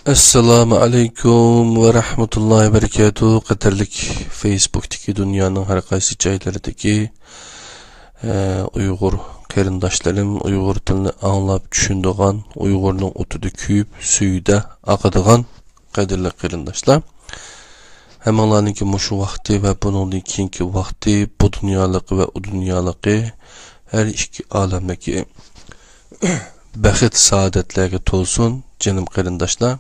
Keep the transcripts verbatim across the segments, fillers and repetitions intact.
ئەسسالامۇ ئەلەيكۇم ۋە رەھمەتۇللاھى ۋە بەرىكاتۇھ. قەدىرلىك فېيسبۇكتىكى دۇنيانىڭ ھەر قايسى جايلىرىدىكى، ئە، ئۇيغۇر قېرىنداشلىرىم، ئۇيغۇر تىلىنى ئاڭلاپ چۈشىنىدىغان، ئۇيغۇرنىڭ ئوتىدا كۆيۈپ، سۈيىدە ئاقىدىغان قەدىرلىك قېرىنداشلار. ھەممىڭلارنىڭكى مۇشۇ ۋاقتى ۋە بۇنىڭدىن كېيىنكى ۋاقتى، بۇ دۇنيالىقى ۋە ئۇ دۇنيالىقى، ھەر ئىككى ئالەمدىكى بەخت سائادەتلەرگە تولسۇن، جېنىم قېرىنداشلار.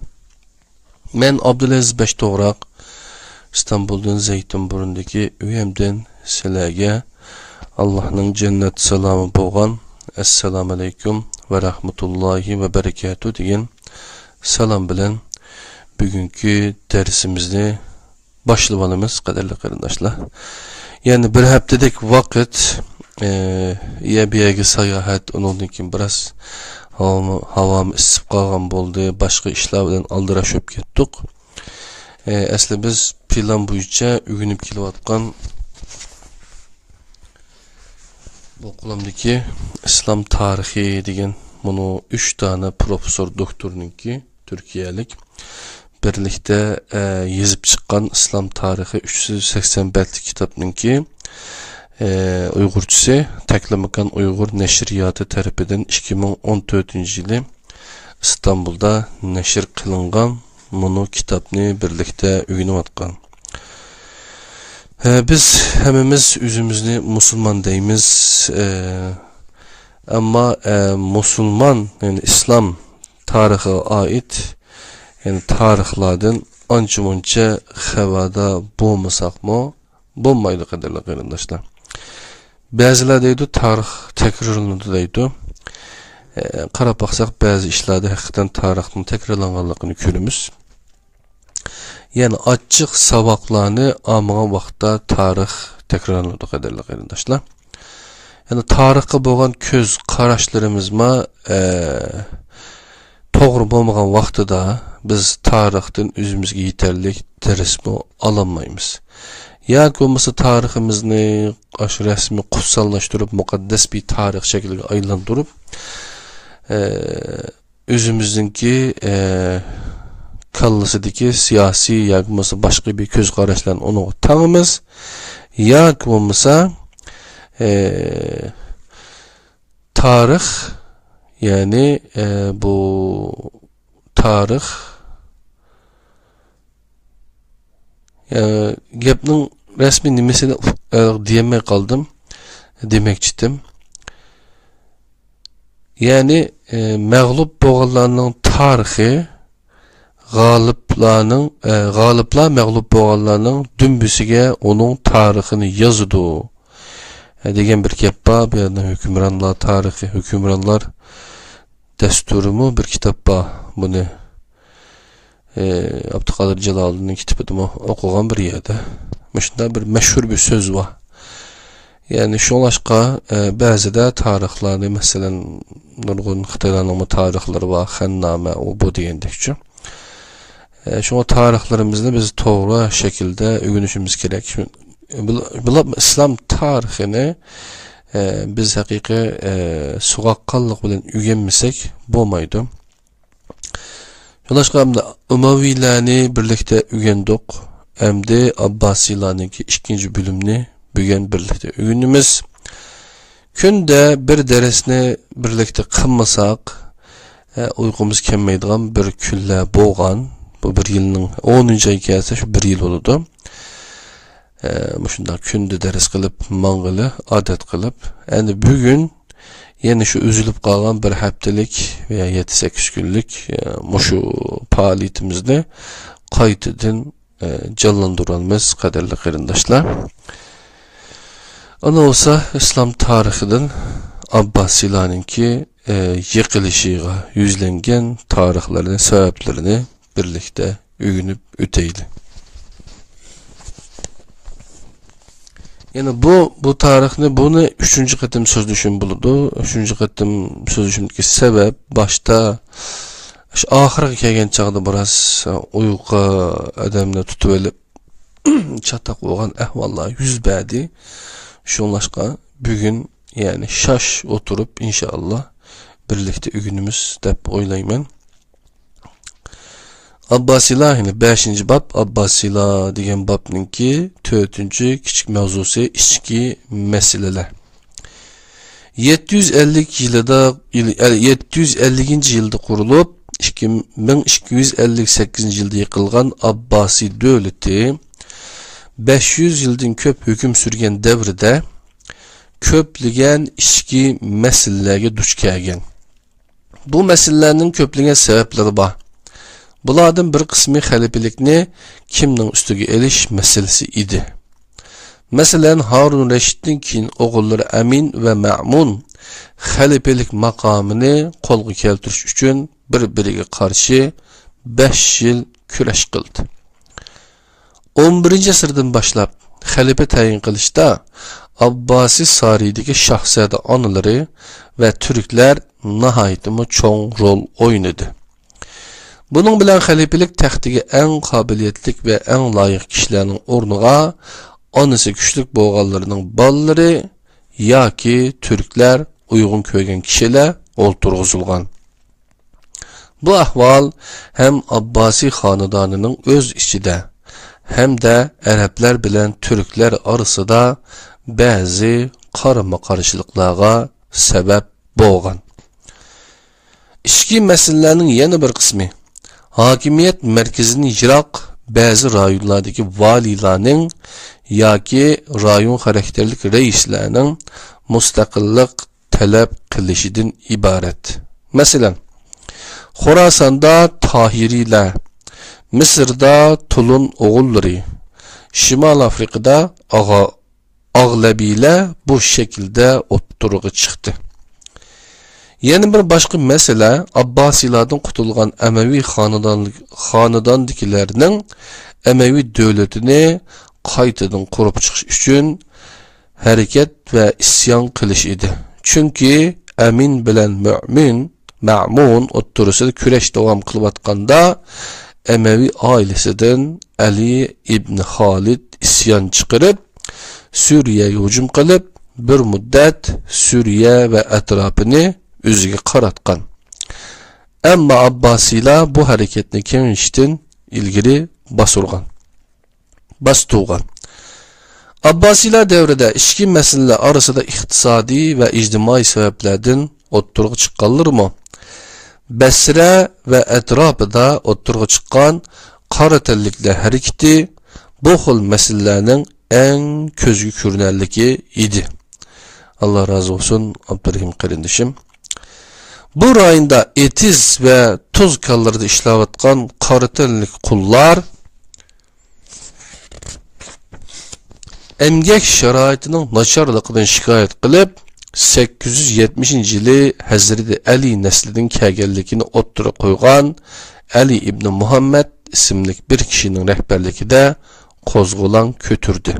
مەن ئابدۇلئەزىز بەشتوغراق، ئىستانبۇلدىن، زەيتۇنبۇرۇندىكى ئۆيۈمدىن سىلەرگە ئاللاھنىڭ جەننەت سالامى بولغان «ئەسسالامۇ ئەلەيكۇم ۋە رەھمەتۇللاھى ۋە بەرىكاتۇھ» دېگەن سالام بىلەن بۈگۈنكى دەرسىمىزنى باشلىۋالىمىز، قەدىرلىك قېرىنداشلار. يەنى بىر ھەپتىدەك ۋاقىت، ئە، يە بۇ يەرگە ساياھەت، ئۇنىڭدىن كېيىن بىراز ھاۋامۇ، ھاۋامۇ ئىسسىپ قالغان بولدى، باشقا ئىشلار بىلەن ئالدىراش بولۇپ كەتتۇق. ئە، ئەسلى بىز پىلان بويىچە ئۆگىنىپ كېلىۋاتقان بۇ قولۇمدىكى ئىسلام تارىخى دېگەن، مۇنۇ ئۈچ دانە پروفېسسور دوكتورنىڭكى، تۈركىيەلىك، بىرلىكتە، ئە، يېزىپ چىققان ئىسلام تارىخى ئۈچ يۈز سەكسەن بەتلىك كىتابنىڭكى، ئە، ئۇيغۇرچىسى تەكلىماكان ئۇيغۇر نەشرىياتى تەرىپىدىن ئىككى مىڭ ئون تۆتىنچى يىلى ئىستانبۇلدا نەشر قىلىنغان مۇنۇ كىتابنى بىرلىكتە ئۆگىنىۋاتقان. ھە، بىز ھەممىمىز ئۆزىمىزنى مۇسۇلمان دەيمىز. ئە، ئەمما، ئە، مۇسۇلمان، يەنى ئىسلام تارىخىغا ئائىت، يەنى تارىخلاردىن ئانچە-مۇنچە خەۋەردار بولمىساقمۇ، بولمايدۇ، قەدىرلىك قېرىنداشلار. بەزىلەر دەيدۇ، تارىخ تەكرارلىنىدۇ دەيدۇ. ئە، قاراپ باقساق، بەزى ئىشلاردا ھەقىقەتەن تارىخنىڭ تەكرارلانغانلىقىنى كۆرىمىز. يەنى ئاچچىق ساۋاقلارنى ئالمىغان ۋاقىتتا تارىخ تەكرارلىنىدۇ، قەدىرلىك قېرىنداشلار. يەنى تارىخقا بولغان كۆز قاراشلىرىمىزمۇ، ئە، توغرا بولمىغان ۋاقتىدا بىز تارىختىن ئۆزىمىزگە يېتەرلىك دەرسمۇ ئالالمايمىز. ياكى بولمىسا تارىخىمىزنى ئاشۇ رەسمىي قۇتساللاشتۇرۇپ، مۇقەددەس بىر تارىخ شەكلىگە ئايلاندۇرۇپ، ئە، ئۆزىمىزنىڭكى، ئە، كاللىسىدىكى سىياسىي ياكى بولمىسا باشقا بىر كۆز قاراشلارنى ئۇنىڭغا تاڭىمىز. ياكى بولمىسا، ئە، تارىخ، يەنى، ئە، بۇ تارىخ، ئە، گەپنىڭ رەسمىي نېمىسىنى، ئە، دېيەلمەي قالدىم، دېمەكچىدىم. يەنى، ئە، مەغلۇپ بولغانلارنىڭ تارىخى غالىپلارنىڭ، ئە، غالىپلار مەغلۇپ بولغانلارنىڭ دۈمبىسىگە ئۇنىڭ تارىخىنى يازىدۇ، ئە، دېگەن بىر گەپ بار. بۇ يەردە ھۆكۈمرانلار تارىخى، ھۆكۈمرانلار دەستۇرىمۇ بىر كىتاب بار. بۇنى، ئە، ئابدۇقادىر جالالىدىننىڭ كىتابىدىمۇ ئوقۇغان بىر يەردە. مۇشۇنداق بىر مەشھۇر بىر سۆز بار. يەنى شۇڭلاشقا، ئە، بەزىدە تارىخلارنى، مەسىلەن، نۇرغۇن خىتايلارنىڭمۇ تارىخلىرى بار، خەننامە، ئۇ بۇ دېگەندەكچۇ. ئە، شۇڭا تارىخلىرىمىزنى بىز توغرا شەكىلدە ئۆگىنىشىمىز كېرەك. شۇ، بۇلا-، بۇلا-، ئىسلام تارىخىنى، ئە، بىز ھەقىقىي، ئە، سوغۇققانلىق بىلەن ئۆگەنمىسەك بولمايدۇ. شۇڭلاشقا ئەمدى ئۇمەۋىيلەرنى بىرلىكتە ئۆگەندۇق. ئەمدى ئابباسىيلارنىڭكى ئىككىنچى بۆلۈمىنى بۈگۈن بىرلىكتە ئۆگىنىمىز. كۈندە بىر دەرسنى بىرلىكتە قىلمىساق، ئە، ئۇيقۇمىز كەلمەيدىغان بىر كۈنلەر بولغان. بۇ بىر يىلنىڭ ئونىنچى ئايى كەلسە، شۇ بىر يىل بولىدۇ. ئە، مۇشۇنداق كۈندە دەرس قىلىپ ماڭغىلى ئادەت قىلىپ، ئەمدى بۈگۈن يەنە شۇ ئۈزۈلۈپ قالغان بىر ھەپتىلىك ۋە يەتتە سەككىز كۈنلۈك، ئە، مۇشۇ پائالىيىتىمىزنى قايتىدىن، ئە، جانلاندۇرالمايمىز، قەدىرلىك قېرىنداشلار. ئانا بولسا ئىسلام تارىخىدىن ئابباسىيلارنىڭكى، ئە، يىقىلىشىغا يۈزلەنگەن تارىخلارنى، سەۋەبلىرىنى بىرلىكتە ئۆگىنىپ ئۆتەيلى. يەنى بۇ، بۇ تارىخنى، بۇنى ئۈچىنچى قېتىم سۆزلىشىم بولىدۇ. ئۈچىنچى قېتىم سۆزلىشىمدىكى سەۋەب، باشتا شۇ ئاخىرىغا كەلگەن چاغدا بىراز ئۇيقۇ ئادەمنى تۇتۇۋېلىپ، چاتاق بولغان ئەھۋاللار يۈز بەردى. شۇڭلاشقا بۈگۈن، يەنى شاش ئولتۇرۇپ، ئىنشائاللا، بىرلىكتە ئۆگىنىمىز دەپ ئويلايمەن. ئابباسىيلار، يەنى بەشىنچى باب، ئابباسىيلار دېگەن بابنىڭكى تۆتىنچى كىچىك ماۋزۇسى ئىچكى مەسىلىلەر. يەتتە يۈز ئەللىك يىلىدا، يەتتە يۈز ئەللىكىنچى يىلدا قۇرۇلۇپ، ئىككى مىڭ ئىككى يۈز ئەللىك سەككىزىنچى يىلدا يىقىلغان ئابباسىي دۆلىتى بەش يۈز يىلدىن كۆپ ھۆكۈم سۈرگەن دەۋردە كۆپلىگەن ئىچكى مەسىلىلەرگە دۇچ كەلگەن. بۇ مەسىلىلەرنىڭ كۆپلىگەن سەۋەبلىرى بار. بۇلاردىن بىر قىسمى خەلىپىلىكنى كىمنىڭ ئۈستىگە ئېلىش مەسىلىسى ئىدى. مەسىلەن، ھارۇن رەشىدتىن كېيىن ئوغۇللىرى ئەمىن ۋە مەمۇن خەلىپىلىك ماقامىنى قولغا كەلتۈرۈش ئۈچۈن بىر-بىرىگە قارشى بەش يىل كۈرەش قىلدى. ئون بىرىنچى ئەسىردىن باشلاپ خەلىپە تەيىن قىلىشتا ئابباسىي سارىيىدىكى شاھزادە ئانىلىرى ۋە تۈركلەر ناھايىتىمۇ چوڭ رول ئوينىدى. بۇنىڭ بىلەن خەلىپىلىك تەختىگە ئەڭ قابىلىيەتلىك ۋە ئەڭ لايىق كىشىلەرنىڭ ئورنىغا ئانىسى كۈچلۈك بولغانلىرىنىڭ بالىلىرى ياكى تۈركلەر ئۇيغۇن كۆرگەن كىشىلەر ئولتۇرغۇزۇلغان. بۇ ئەھۋال ھەم ئابباسىي خانىدانىنىڭ ئۆز ئىچىدە، ھەمدە ئەرەبلەر بىلەن تۈركلەر ئارىسىدا بەزى قارىمۇقارشىلىقلارغا سەۋەب بولغان. ئىچكى مەسىلىلەرنىڭ يەنە بىر قىسمى، ھاكىمىيەت مەركىزىدىن يىراق بەزى رايونلاردىكى ۋالىيلارنىڭ ياكى رايون خاراكتېرلىك رەئىسلەرنىڭ مۇستەقىللىق تەلەپ قىلىشىدىن ئىبارەت. مەسىلەن، خوراساندا تاھىرىيلەر، مىسىردا تولۇن ئوغۇللىرى، شىمال ئافرىقىدا ئاغا-، ئاغلەبىيلەر بۇ شەكىلدە ئوتتۇرىغا چىقتى. يەنە بىر باشقا مەسىلە، ئابباسىيلاردىن قۇتۇلغان ئەمەۋى خانىدان-، خانىداندىكىلەرنىڭ ئەمەۋى دۆلىتىنى قايتىدىن قۇرۇپ چىقىش ئۈچۈن ھەرىكەت ۋە ئىسيان قىلىش ئىدى. چۈنكى ئەمىن بىلەن مۆمىن، مەمۇن ئوتتۇرىسىدا كۈرەش داۋام قىلىۋاتقاندا، ئەمەۋى ئائىلىسىدىن ئەلى ئىبن خالىد ئىسيان چىقىرىپ، سۈرىيەگە ھۇجۇم قىلىپ، بىر مۇددەت سۈرىيە ۋە ئەتراپىنى ئۆزىگە قاراتقان. ئەمما ئابباسىيلار بۇ ھەرىكەتنى كېڭىيىشتىن ئىلگىرى باسۇرغان. باستۇرغان. ئابباسىيلار دەۋرىدە ئىچكى مەسىلىلەر ئارىسىدا ئىقتىسادىي ۋە ئىجتىمائىي سەۋەبلەردىن ئوتتۇرىغا چىققانلىرىمۇ، بەسرە ۋە ئەتراپىدا ئوتتۇرىغا چىققان قارا تەنلىكلەر ھەرىكىتى بۇ خىل مەسىلىلەرنىڭ ئەڭ كۆزگە كۆرۈنەرلىكى ئىدى. ئاللا رازى بولسۇن، ئابدۇرېھىم قېرىندىشىم. بۇ رايوندا ئېتىز ۋە تۇز كانلىرىدا ئىشلەۋاتقان قارا تەنلىك قۇللار ئەمگەك شارائىتىنىڭ ناچارلىقىدىن شىكايەت قىلىپ، سەككىز يۈز يەتمىشىنچى يىلى ھەزرىتى ئەلى نەسلىدىن كەلگەنلىكىنى ئوتتۇرىغا قويغان ئەلى ئىبنى مۇھەممەد ئىسىملىك بىر كىشىنىڭ رەھبەرلىكىدە قوزغىلاڭ كۆتۈردى.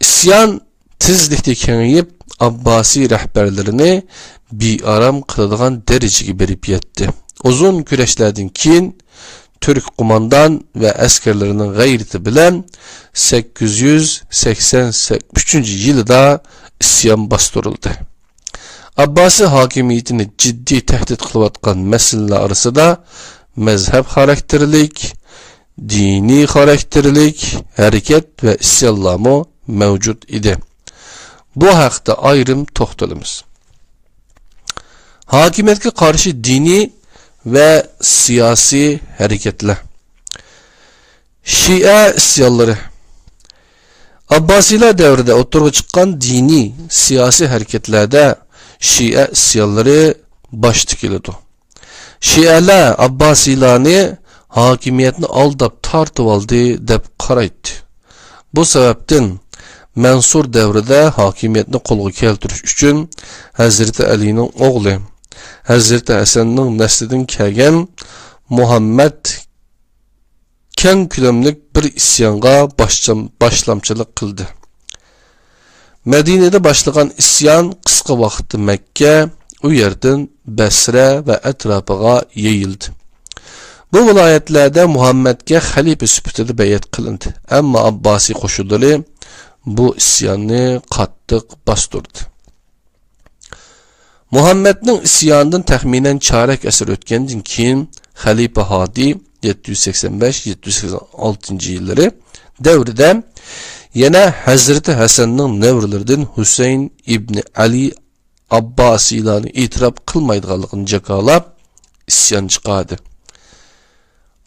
ئىسيان تېزلىكتە كېڭىيىپ، ئابباسىي رەھبەرلىرىنى بىئارام قىلىدىغان دەرىجىگە بېرىپ يەتتى. ئۇزۇن كۈرەشلەردىن كېيىن، تۈرك قوماندان ۋە ئەسكەرلىرىنىڭ غەيرىتى بىلەن سەككىز يۈز سەكسەن ئۈچىنچى يىلىدا ئىسيان باستۇرۇلدى. ئابباسىي ھاكىمىيىتىنى جىددىي تەھدىت قىلىۋاتقان مەسىلىلەر ئارىسىدا مەزھەپ خاراكتېرلىك، دىنىي خاراكتېرلىك ھەرىكەت ۋە ئىسيانلارمۇ مەۋجۇت ئىدى. بۇ ھەقتە ئايرىم توختىلىمىز. ھاكىمىيەتكە قارشى دىنىي ۋە سىياسىي ھەرىكەتلەر. شىئە ئىسيانلىرى. ئابباسىيلار دەۋرىدە ئوتتۇرىغا چىققان دىنىي، سىياسىي ھەرىكەتلەردە شىئە ئىسيانلىرى باشتا كېلىدۇ. شىئەلەر ئابباسىيلارنى ھاكىمىيەتنى ئالداپ تارتىۋالدى دەپ قارايتتى. بۇ سەۋەبتىن مەنسۇر دەۋرىدە ھاكىمىيەتنى قولغا كەلتۈرۈش ئۈچۈن ھەزرىتى ئەلىنىڭ ئوغلى، ھەزرىتى ھەسەننىڭ نەسلىدىن كەلگەن مۇھەممەد كەڭ كۆلەملىك بىر ئىسيانغا باشچام-، باشلامچىلىق قىلدى. مەدىنىدە باشلىغان ئىسيان قىسقا ۋاقىتتا مەككە، ئۇ يەردىن بەسرە ۋە ئەتراپىغا يېيىلدى. بۇ ۋىلايەتلەردە مۇھەممەدكە خەلىپە سۈپىتىدە بەيئەت قىلىندى، ئەمما ئابباسىي قوشۇنلىرى بۇ ئىسياننى قاتتىق باستۇردى. مۇھەممەدنىڭ ئىسيانىدىن تەخمىنەن چارەك ئەسىر ئۆتكەندىن كېيىن، خەلىپە ھادى يەتتە يۈز سەكسەن بەش، يەتتە يۈز سەكسەن ئالتىنچى يىللىرى دەۋرىدە يەنە ھەزرىتى ھەسەننىڭ نەۋرىلىرىدىن ھۈسەيىن ئىبنى ئەلى ئابباسىيلارنى ئېتىراپ قىلمايدىغانلىقىنى جاكارلاپ، ئىسيان چىقاردى.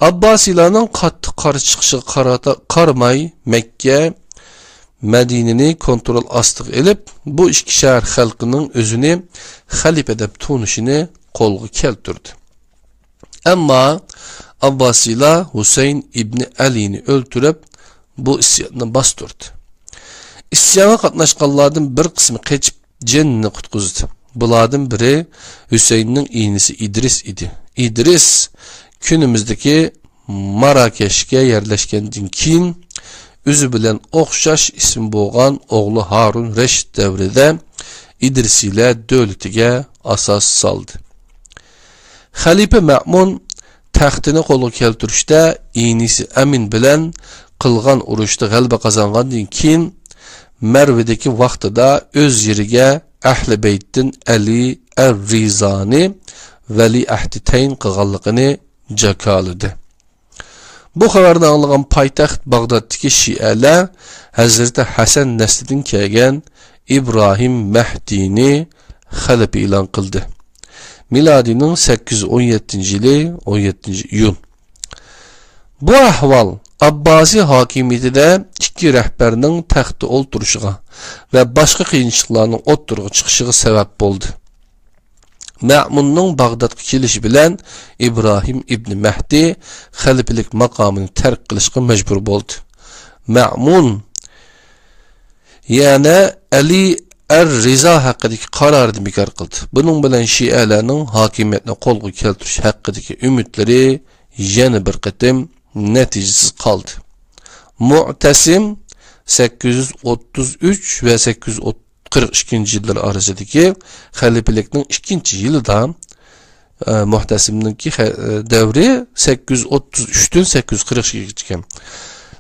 ئابباسىيلارنىڭ قاتتىق قارشى چىقىشىغا قارىتا-، قارىماي، مەككە، مەدىنىنى كونترول ئاستىغا ئېلىپ، بۇ ئىككى شەھەر خەلقىنىڭ ئۆزىنى خەلىپە دەپ تونۇشىنى قولغا كەلتۈردى. ئەمما ئابباسىيلار ھۈسەيىن ئىبنى ئەلىنى ئۆلتۈرۈپ، بۇ ئىسياننى باستۇردى. ئىسيانغا قاتناشقانلاردىن بىر قىسمى قېچىپ، جېنىنى قۇتقۇزدى. بۇلاردىن بىرى ھۈسەيىننىڭ ئىنىسى ئىدرىس ئىدى. ئىدرىس كۈنىمىزدىكى ماراكەشكە يەرلەشكەندىن كېيىن، ئۆزى بىلەن ئوخشاش ئىسمى بولغان ئوغلى ھارۇن رەشىد دەۋرىدە ئىدرىسىيلەر دۆلىتىگە ئاساس سالدى. خەلىپە مەمۇن تەختىنى قولغا كەلتۈرۈشتە ئىنىسى ئەمىن بىلەن قىلغان ئۇرۇشتا غەلىبە قازانغاندىن كېيىن، مەرۋدىكى ۋاقتىدا ئۆز يېرىگە ئەھلى بەيتتىن ئەلى ئەر رىزانى ۋەلىئەھدى تەيىن قىلغانلىقىنى جاكارلىدى. بۇ خەۋەرنى ئاڭلىغان پايتەخت باغدادتىكى شىئەلەر ھەزرىتى ھەسەن نەسلىدىن كەلگەن ئىبراھىم مەھدىنى خەلىپە ئېلان قىلدى. مىلادىينىڭ سەككىز يۈز ئون يەتتىنچى يىلى، ئون يەتتىنچى ئىيۇن. بۇ ئەھۋال ئابباسىي ھاكىمىيىتىدە ئىككى رەھبەرنىڭ تەختتە ئولتۇرۇشىغا ۋە باشقا قىيىنچىلىقلارنىڭ ئوتتۇرىغا چىقىشىغا سەۋەب بولدى. مەمۇننىڭ باغدادقا كېلىشى بىلەن ئىبراھىم ئىبنى مەھدى خەلىپىلىك ماقامىنى تەرك قىلىشقا مەجبۇر بولدى. مەمۇن يەنە ئەلى ئەر رىزا ھەققىدىكى قارارىنى بىكار قىلدى. بۇنىڭ بىلەن شىئەلەرنىڭ ھاكىمىيەتنى قولغا كەلتۈرۈش ھەققىدىكى ئۈمىدلىرى يەنە بىر قېتىم نەتىجىسىز قالدى. مۇئتەسىم سەككىز يۈز ئوتتۇز ئۈچ ۋە سەككىز يۈز قىرىق ئىككىنچى يىللار ئارىسىدىكى خەلىپىلىكنىڭ ئىككىنچى يىلىدا، ئە، مۇئتەسىمنىڭكى خە-، ئە، دەۋرى سەككىز يۈز ئوتتۇز ئۈچتىن سەككىز يۈز قىرىق ئىككىگىچە ئىكەن.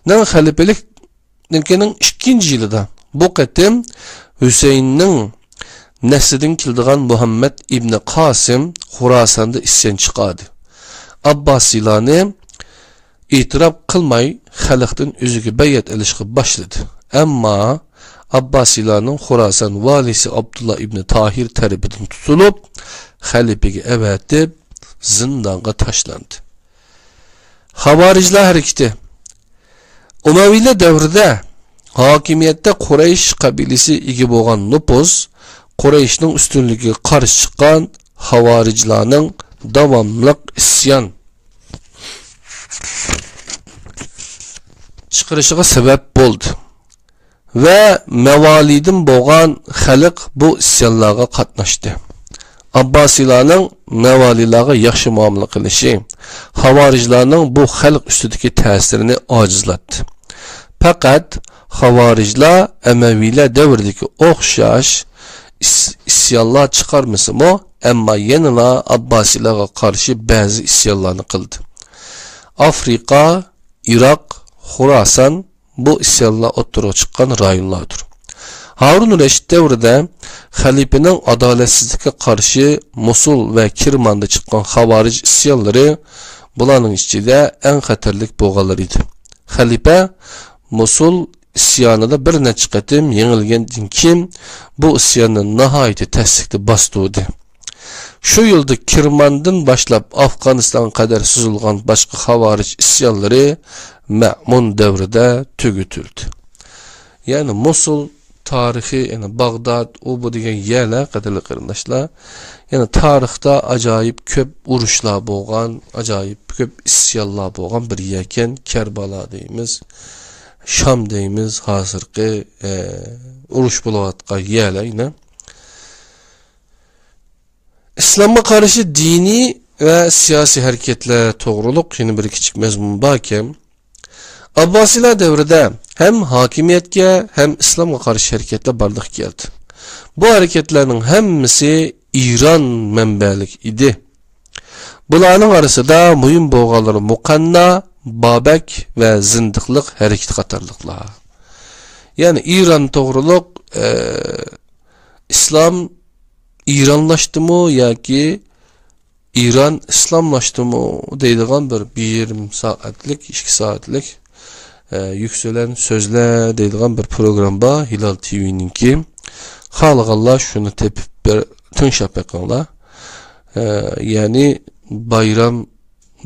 نىڭ خەلىپىلىكنىڭكىنىڭ ئىككىنچى يىلىدا بۇ قېتىم ھۈسەيىننىڭ نەسلىدىن كېلىدىغان مۇھەممەد ئىبنى قاسىم خوراساندا ئىسيان چىقاردى. ئابباسىيلارنى ئېتىراپ قىلماي، خەلقتىن ئۆزىگە بەيئەت ئېلىشقا باشلىدى. ئەمما ئابباسىيلارنىڭ خوراسان ۋالىسى ئابدۇللا ئىبنى تاھىر تەرىپىدىن تۇتۇلۇپ، خەلىپىگە ئەۋەتىپ، زىندانغا تاشلاندى. خاۋارىجلار ھەرىكىتى. ئۇمەۋىيلەر دەۋرىدە ھاكىمىيەتتە قۇرەيش قەبىلىسى ئىگە بولغان نوپۇز، قۇرەيشنىڭ ئۈستۈنلۈكىگە قارشى چىققان خاۋارىجلارنىڭ داۋاملىق ئىسيان چىقىرىشىغا سەۋەب بولدى ۋە مەۋالىدىن بولغان خەلق بۇ ئىسيانلارغا قاتناشتى. ئابباسىيلارنىڭ مەۋالىلارغا ياخشى مۇئامىلە قىلىشى خاۋارىجلارنىڭ بۇ خەلق ئۈستىدىكى تەسىرىنى ئاجىزلاتتى. پەقەت خاۋارىجلار ئەمەۋىيلەر دەۋرىدىكى ئوخشاش ئىس-، ئىسيانلار چىقارمىسىمۇ، ئەمما يەنىلا ئابباسىيلارغا قارشى بەزى ئىسيانلارنى قىلدى. ئافرىقا، ئىراق، خوراسان بۇ ئىسيانلار ئوتتۇرىغا چىققان رايونلاردۇر. ھارۇن رەشىد دەۋرىدە خەلىپىنىڭ ئادالەتسىزلىكىگە قارشى موسۇل ۋە كىرماندا چىققان خاۋارىج ئىسيانلىرى بۇلارنىڭ ئىچىدە ئەڭ خەتەرلىك بولغانلىرى ئىدى. خەلىپە موسۇل ئىسيانىدا بىر نەچچە قېتىم يېڭىلگەندىن كېيىن، بۇ ئىسياننى ناھايىتى تەسلىكتە باستۇردى. شۇ يىلدا كىرماندىن باشلاپ ئافغانىستانغا قەدەر سوزۇلغان باشقا خاۋارىج ئىسيانلىرى مەمۇن دەۋرىدە تۈگىتىلدى. يەنى موسۇل تارىخى، يەنى باغداد، ئۇ بۇ دېگەن يەرلەر، قەدىرلىك قېرىنداشلار، يەنى تارىختا ئاجايىپ كۆپ ئۇرۇشلار بولغان، ئاجايىپ كۆپ ئىسيانلار بولغان بىر يەركەن. كەربالا دەيمىز، شام دەيمىز، ھازىرقى، ئە، ئۇرۇش بولۇۋاتقان يەرلەر يەنە. ئىسلامغا قارشى دىنىي ۋە سىياسىي ھەرىكەتلەر توغرۇلۇق يەنە بىر كىچىك مەزمۇن باركەن. ئابباسىيلار دەۋرىدە ھەم ھاكىمىيەتكە، ھەم ئىسلامغا قارشى ھەرىكەتلەر بارلىققا كەلدى. بۇ ھەرىكەتلەرنىڭ ھەممىسى ئىران مەنبەلىك ئىدى. بۇلارنىڭ ئارىسىدا مۇھىم بولغانلىرى مۇقەننا، بابەك ۋە زىندىقلىق ھەرىكىتى قاتارلىقلار. يەنى ئىران توغرۇلۇق، ئە، ئىسلام ئىرانلاشتىمۇ ياكى «ئىران ئىسلاملاشتىمۇ؟» دەيدىغان بىر، بىر يېرىم سائەتلىك، ئىككى سائەتلىك، ئە، «يۈكسىلەن سۆزلە» دەيدىغان بىر پروگرامما بار، ھىلال تىۋىنىڭكى. خالىغانلار شۇنى تېپىپ بىر تىڭشاپ بېقىڭلار. ئە، يەنى بايرام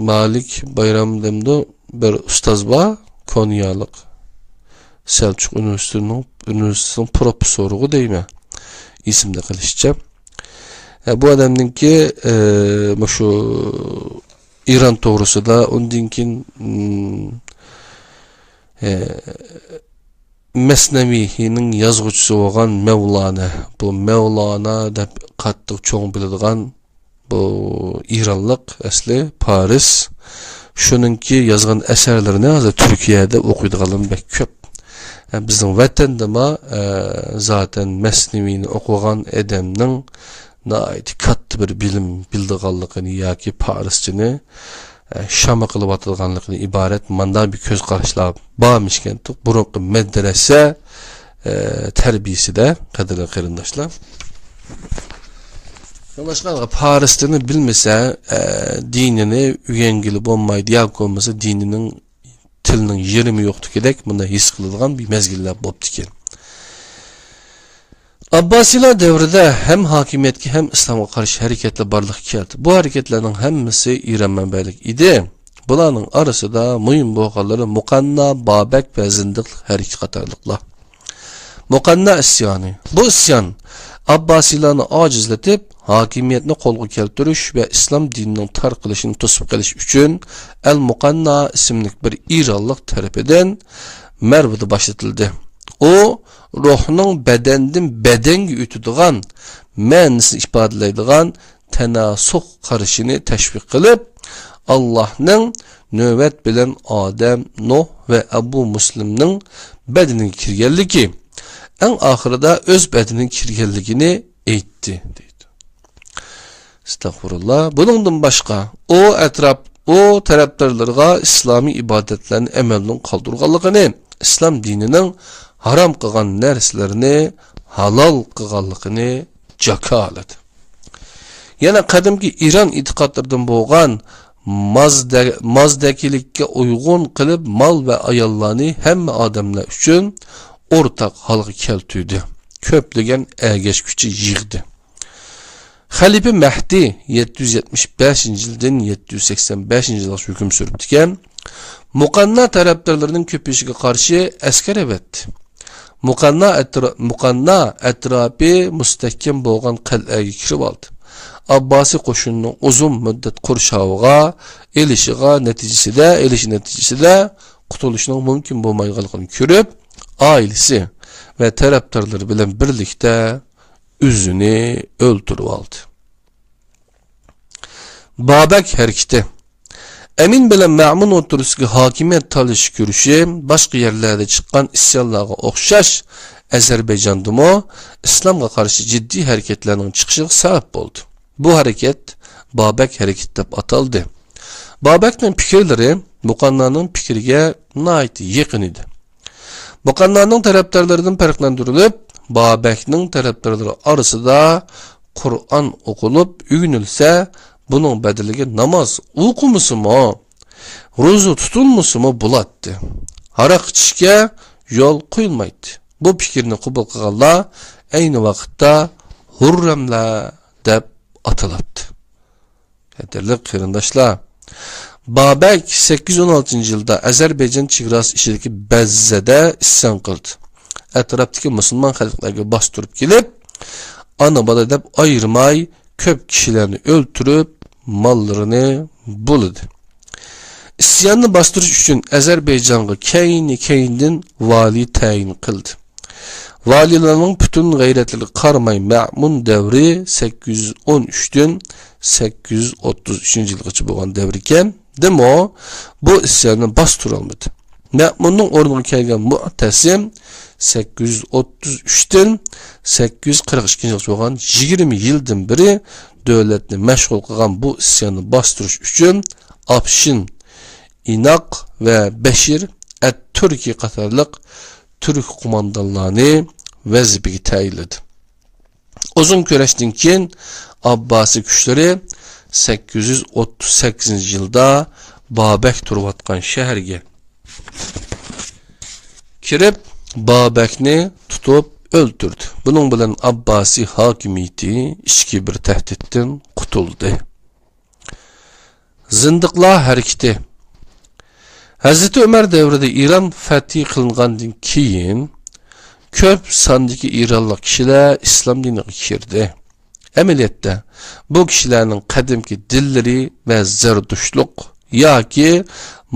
مالىك بايرام دەمدۇ، بىر ئۇستاز بار، كونيالىق، سەلچۇق ئۇنىۋېرسىتېتىنىڭ، ئۇنىۋېرسىتېتىنىڭ پروفېسسورىغۇ دەيمەن، ئېسىمدە قېلىشىچە. ئە، بۇ ئادەمنىڭكى، ئە، مۇشۇ ئىران توغرىسىدا، ئۇندىن كېيىن، ئىم، ئە، مەسنەۋىنىڭ يازغۇچىسى بولغان مەۋلانا، بۇ مەۋلانا دەپ قاتتىق چوڭ بىلىدىغان بۇ ئىرانلىق ئەسلى پارس. شۇنىڭكى يازغان ئەسەرلىرىنى ھازىر تۈركىيەدە ئوقۇيدىغانلار بەك كۆپ. ئە، بىزنىڭ ۋەتەندىمۇ، ئە، زاتەن مەسنىۋىنى ئوقۇغان ئادەمنىڭ ناھايىتى كاتتا بىر بىلىم بىلىدىغانلىقىنى ياكى پارسچىنى، ئە، شاما قىلىۋاتىدىغانلىقىدىن ئىبارەت مانداق بىر كۆز قاراشلار بارمىشكەن بۇرۇنقى مەدرەسە، ئە، تەربىيىسىدە، قەدىرلىك قېرىنداشلار. شۇڭلاشقا پارس تىلىنى بىلمىسە، ئە، دىنىنى ئۆگەنگىلى بولمايدۇ، ياكى بولمىسا دىنىنىڭ، تىلىنىڭ يېرىمى يوقتىكىدەك مۇنداق ھېس قىلىدىغان بىر مەزگىللەر بوپتىكەن. ئابباسىيلار دەۋرىدە ھەم ھاكىمىيەتكە، ھەم ئىسلامغا قارشى ھەرىكەتلەر بارلىققا كەلدى. بۇ ھەرىكەتلەرنىڭ ھەممىسى ئىران مەنبەلىك ئىدى. بۇلارنىڭ ئارىسىدا مۇھىم بولغانلىرى مۇقەننا، بابەك ۋە زىندىقلىق ھەرىكىتى قاتارلىقلار. مۇقەننا ئىسيانى. بۇ ئىسيان ئابباسىيلارنى ئاجىزلىتىپ، ھاكىمىيەتنى قولغا كەلتۈرۈش ۋە ئىسلام دىنىنىڭ تارقىلىشىنى توسۇپ قېلىش ئۈچۈن ئەل مۇقەننا ئىسىملىك بىر ئىرانلىق تەرىپىدىن مەرۋدا باشلىتىلدى. ئۇ روھنىڭ بەدەندىن بەدەنگە ئۆتىدىغان، مەنىسىنى ئىپادىلەيدىغان تەناسۇخ قارىشىنى تەشۋىق قىلىپ، ئاللاھنىڭ نۆۋەت بىلەن ئادەم، نۇھ ۋە ئەبۇ مۇسلىمنىڭ بەدىنىگە كىرگەنلىكى، ئەڭ ئاخىرىدا ئۆز بەدىنىگە كىرگەنلىكىنى ئېيتتى، دەيدۇ. ئەستەغپۇرۇللا. بۇنىڭدىن باشقا، ئۇ ئەتراپ، ئۇ تەرەپدارلىرىغا ئىسلامىي ئىبادەتلەرنى ئەمەلدىن قالدۇرغانلىقىنى، ئىسلام دىنىنىڭ ھارام قىلغان نەرسىلىرىنى ھالال قىلغانلىقىنى جاكارلىدى. يەنە قەدىمكى ئىران ئېتىقادلىرىدىن بولغان مازدە-، مازدەكىلىككە ئۇيغۇن قىلىپ، مال ۋە ئاياللارنى ھەممە ئادەملەر ئۈچۈن ئورتاق ھالغا كەلتۈردى. كۆپلىگەن ئەگەشكۈچى يىغدى. خەلىپە مەھدى يەتتە يۈز يەتمىش بەشىنچى يىلدىن يەتتە يۈز سەكسەن بەشىنچى يىلغىچە ھۆكۈم سۈرۈپتىكەن. مۇقەننا تەرەپدارلىرىنىڭ كۆپىيىشىگە قارشى ئەسكەر ئەۋەتتى. مۇقەننا ئەترا-، مۇقەننا ئەتراپى مۇستەھكەم بولغان قەلئەگە كىرىۋالدى. ئابباسىي قوشۇنىنىڭ ئۇزۇن مۇددەت قورشاۋىغا ئېلىشىغا نەتىجىسىدە، ئېلىشى نەتىجىسىدە قۇتۇلۇشنىڭ مۇمكىن بولمايدىغانلىقىنى كۆرۈپ، ئائىلىسى ۋە تەرەپدارلىرى بىلەن بىرلىكتە ئۆزىنى ئۆلتۈرۈۋالدى. بابەك ھەرىكىتى. ئەمىن بىلەن مەمۇن ئوتتۇرىسىدىكى ھاكىمىيەت تالىشىش كۈرىشى باشقا يەرلەردە چىققان ئىسيانلارغا ئوخشاش ئەزەربەيجاندىمۇ ئىسلامغا قارشى جىددىي ھەرىكەتلەرنىڭ چىقىشىغا سەۋەب بولدى. بۇ ھەرىكەت بابەك ھەرىكىتى دەپ ئاتالدى. بابەكنىڭ پىكىرلىرى مۇقەننانىڭ پىكرىگە ناھايىتى يېقىن ئىدى. مۇقەننانىڭ تەرەپدارلىرىدىن پەرقلەندۈرۈلۈپ، بابەكنىڭ تەرەپدارلىرى ئارىسىدا قۇرئان ئوقۇلۇپ ئۆگىنىلسە، بۇنىڭ بەدىلىگە ناماز ئوقۇمىسىمۇ، روزا تۇتۇلمىسىمۇ بولاتتى. ھاراق ئىچىشكە يول قويۇلمايتتى. بۇ پىكىرنى قوبۇل قىلغانلار ئەينى ۋاقىتتا ھۇررەملەر دەپ ئاتىلاتتى. قەدىرلىك قېرىنداشلار، بابەك سەككىز يۈز ئون ئالتىنچى يىلدا ئەزەربەيجان چېگراسى ئىچىدىكى بەززەدە ئىسيان قىلدى. ئەتراپتىكى مۇسۇلمان خەلقلەرگە باستۇرۇپ كېلىپ، ئانا-بالا دەپ ئايرىماي، كۆپ كىشىلەرنى ئۆلتۈرۈپ، ماللىرىنى بۇلىدى. ئىسياننى باستۇرۇش ئۈچۈن ئەزەربەيجانغا كەينى-كەينىدىن ۋالىي تەيىن قىلدى. ۋالىيلارنىڭ پۈتۈن غەيرەتلىرىگە قارىماي، مەمۇن دەۋرى سەككىز يۈز ئون ئۈچتىن سەككىز يۈز ئوتتۇز ئۈچىنچى يىلغىچە بولغان دەۋر ئىكەن. دېمۇ، بۇ ئىسياننى باستۇرالمىدى. مەمۇننىڭ ئورنىغا كەلگەن مۇئتەسىم سەككىز يۈز ئوتتۇز ئۈچتىن سەككىز يۈز قىرىق ئىككىنچى يىلغىچە بولغان يىگىرمە يىلدىن بېرى دۆلەتنى مەشغۇل قىلغان بۇ ئىسياننى باستۇرۇش ئۈچۈن ئاپشىن ئىناق ۋە بەشىر ئەت تۈركى قاتارلىق تۈرك قوماندانلارنى ۋەزىپىگە تەيىنلىدى. ئۇزۇن كۈرەشتىن كېيىن ئابباسىي كۈچلىرى سەككىز يۈز ئوتتۇز سەككىزىنچى يىلدا بابەك تۇرۇۋاتقان شەھەرگە كىرىپ، بابەكنى تۇتۇپ ئۆلتۈردى. بۇنىڭ بىلەن ئابباسىي ھاكىمىيىتى ئىچكى بىر تەھدىتتىن قۇتۇلدى. زىندىقلار ھەرىكىتى. ھەزرىتى ئۆمەر دەۋرىدە ئىران فەتھى قىلىنغاندىن كېيىن، كۆپ ساندىكى ئىرانلىق كىشىلەر ئىسلام دىنىغا كىردى. ئەمەلىيەتتە، بۇ كىشىلەرنىڭ قەدىمكى دىنلىرى ۋە زەردۇشتلۇق ياكى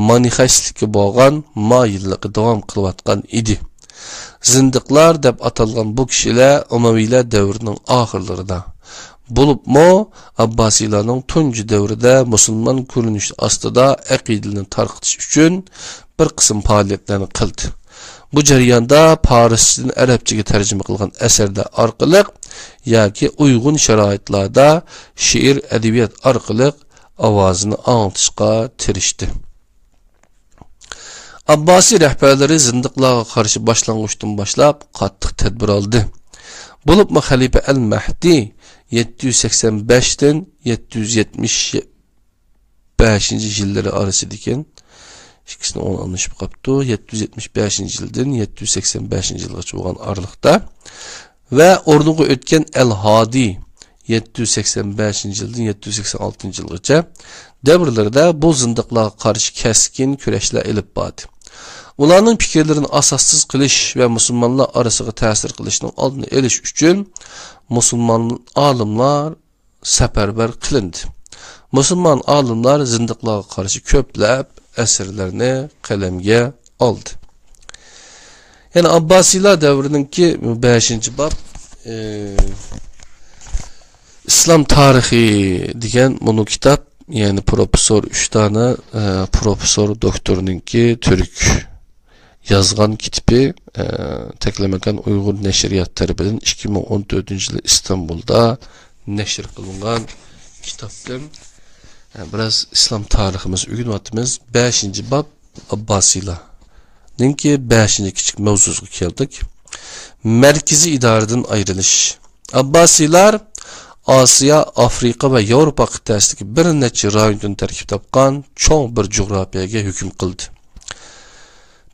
مانىخەيسلىككە بولغان مايىللىقى داۋام قىلىۋاتقان ئىدى. زىندىقلار دەپ ئاتالغان بۇ كىشىلەر ئۇمەۋىيلەر دەۋرىنىڭ ئاخىرلىرىدا، بولۇپمۇ ئابباسىيلارنىڭ تۇنجى دەۋرىدە مۇسۇلمان كۆرۈنۈشى ئاستىدا ئەقىدىلىرىنى تارقىتىش ئۈچۈن بىر قىسىم پائالىيەتلەرنى قىلدى. بۇ جەرياندا پارسچىدىن ئەرەبچىگە تەرجىمە قىلغان ئەسەرلەر ئارقىلىق ياكى ئۇيغۇن شارائىتلاردا شېئىر، ئەدەبىيات ئارقىلىق ئاۋازىنى ئاڭلىتىشقا تىرىشتى. ئابباسىي رەھبەرلىرى زىندىقلارغا قارشى باشلانغۇچتىن باشلاپ قاتتىق تەدبىر ئالدى. بولۇپمۇ خەلىپە ئەل مەھدى يەتتە يۈز سەكسەن بەشتىن يەتتە يۈز يەتمىش بەشىنچى يىللىرى ئارىسىدىكەن. ئىككىسىنى ئوڭ ئالمىشىپ قاپتۇ. يەتتە يۈز يەتمىش بەشىنچى يىلدىن يەتتە يۈز سەكسەن بەشىنچى يىلغىچە بولغان ئارىلىقتا ۋە ئورنىغا ئۆتكەن ئەل ھادى يەتتە يۈز سەكسەن بەشىنچى يىلدىن يەتتە يۈز سەكسەن ئالتىنچى يىلغىچە دەۋرلىرىدە بۇ زىندىقلارغا قارشى كەسكىن كۈرەشلەر ئېلىپ باردى. ئۇلارنىڭ پىكىرلىرىنى ئاساسسىز قىلىش ۋە مۇسۇلمانلار ئارىسىغا تەسىر قىلىشنىڭ ئالدىنى ئېلىش ئۈچۈن مۇسۇلمان ئالىملار سەپەرۋەر قىلىندى. مۇسۇلمان ئالىملار زىندىقلارغا قارشى كۆپلەپ ئەسەرلەرنى قەلەمگە ئالدى. يەنى ئابباسىيلار دەۋرىنىڭكى بەشىنچى باب، ئى، ئىسلام تارىخى دېگەن مۇنۇ كىتاب، يەنى پروفېسسور ئۈچ دانە، ئى، پروفېسسور دوكتورنىڭكى تۈرك يازغان كىتىپى، ئى، تەكلىماكان ئۇيغۇر نەشرىيات تەرىپىدىن ئىككى مىڭ ئون تۆتىنچى يىلى ئىستانبۇلدا نەشر قىلىنغان كىتابتىن، ئى، بىراز ئىسلام تارىخىمىزنى ئۆگىنىۋاتىمىز. بەشىنچى باب، ئابباسىيلارنىڭكى بەشىنچى كىچىك مەۋزۇسىغا كەلدۇق. مەركىزىي ئىدارىدىن ئايرىلىش. ئابباسىيلار ئاسىيا، ئافرىقا ۋە ياۋروپا قىتئەسىدىكى بىر نەچچە رايوندىن تەركىب تاپقان چوڭ بىر جۇغراپىيەگە ھۆكۈم قىلدى.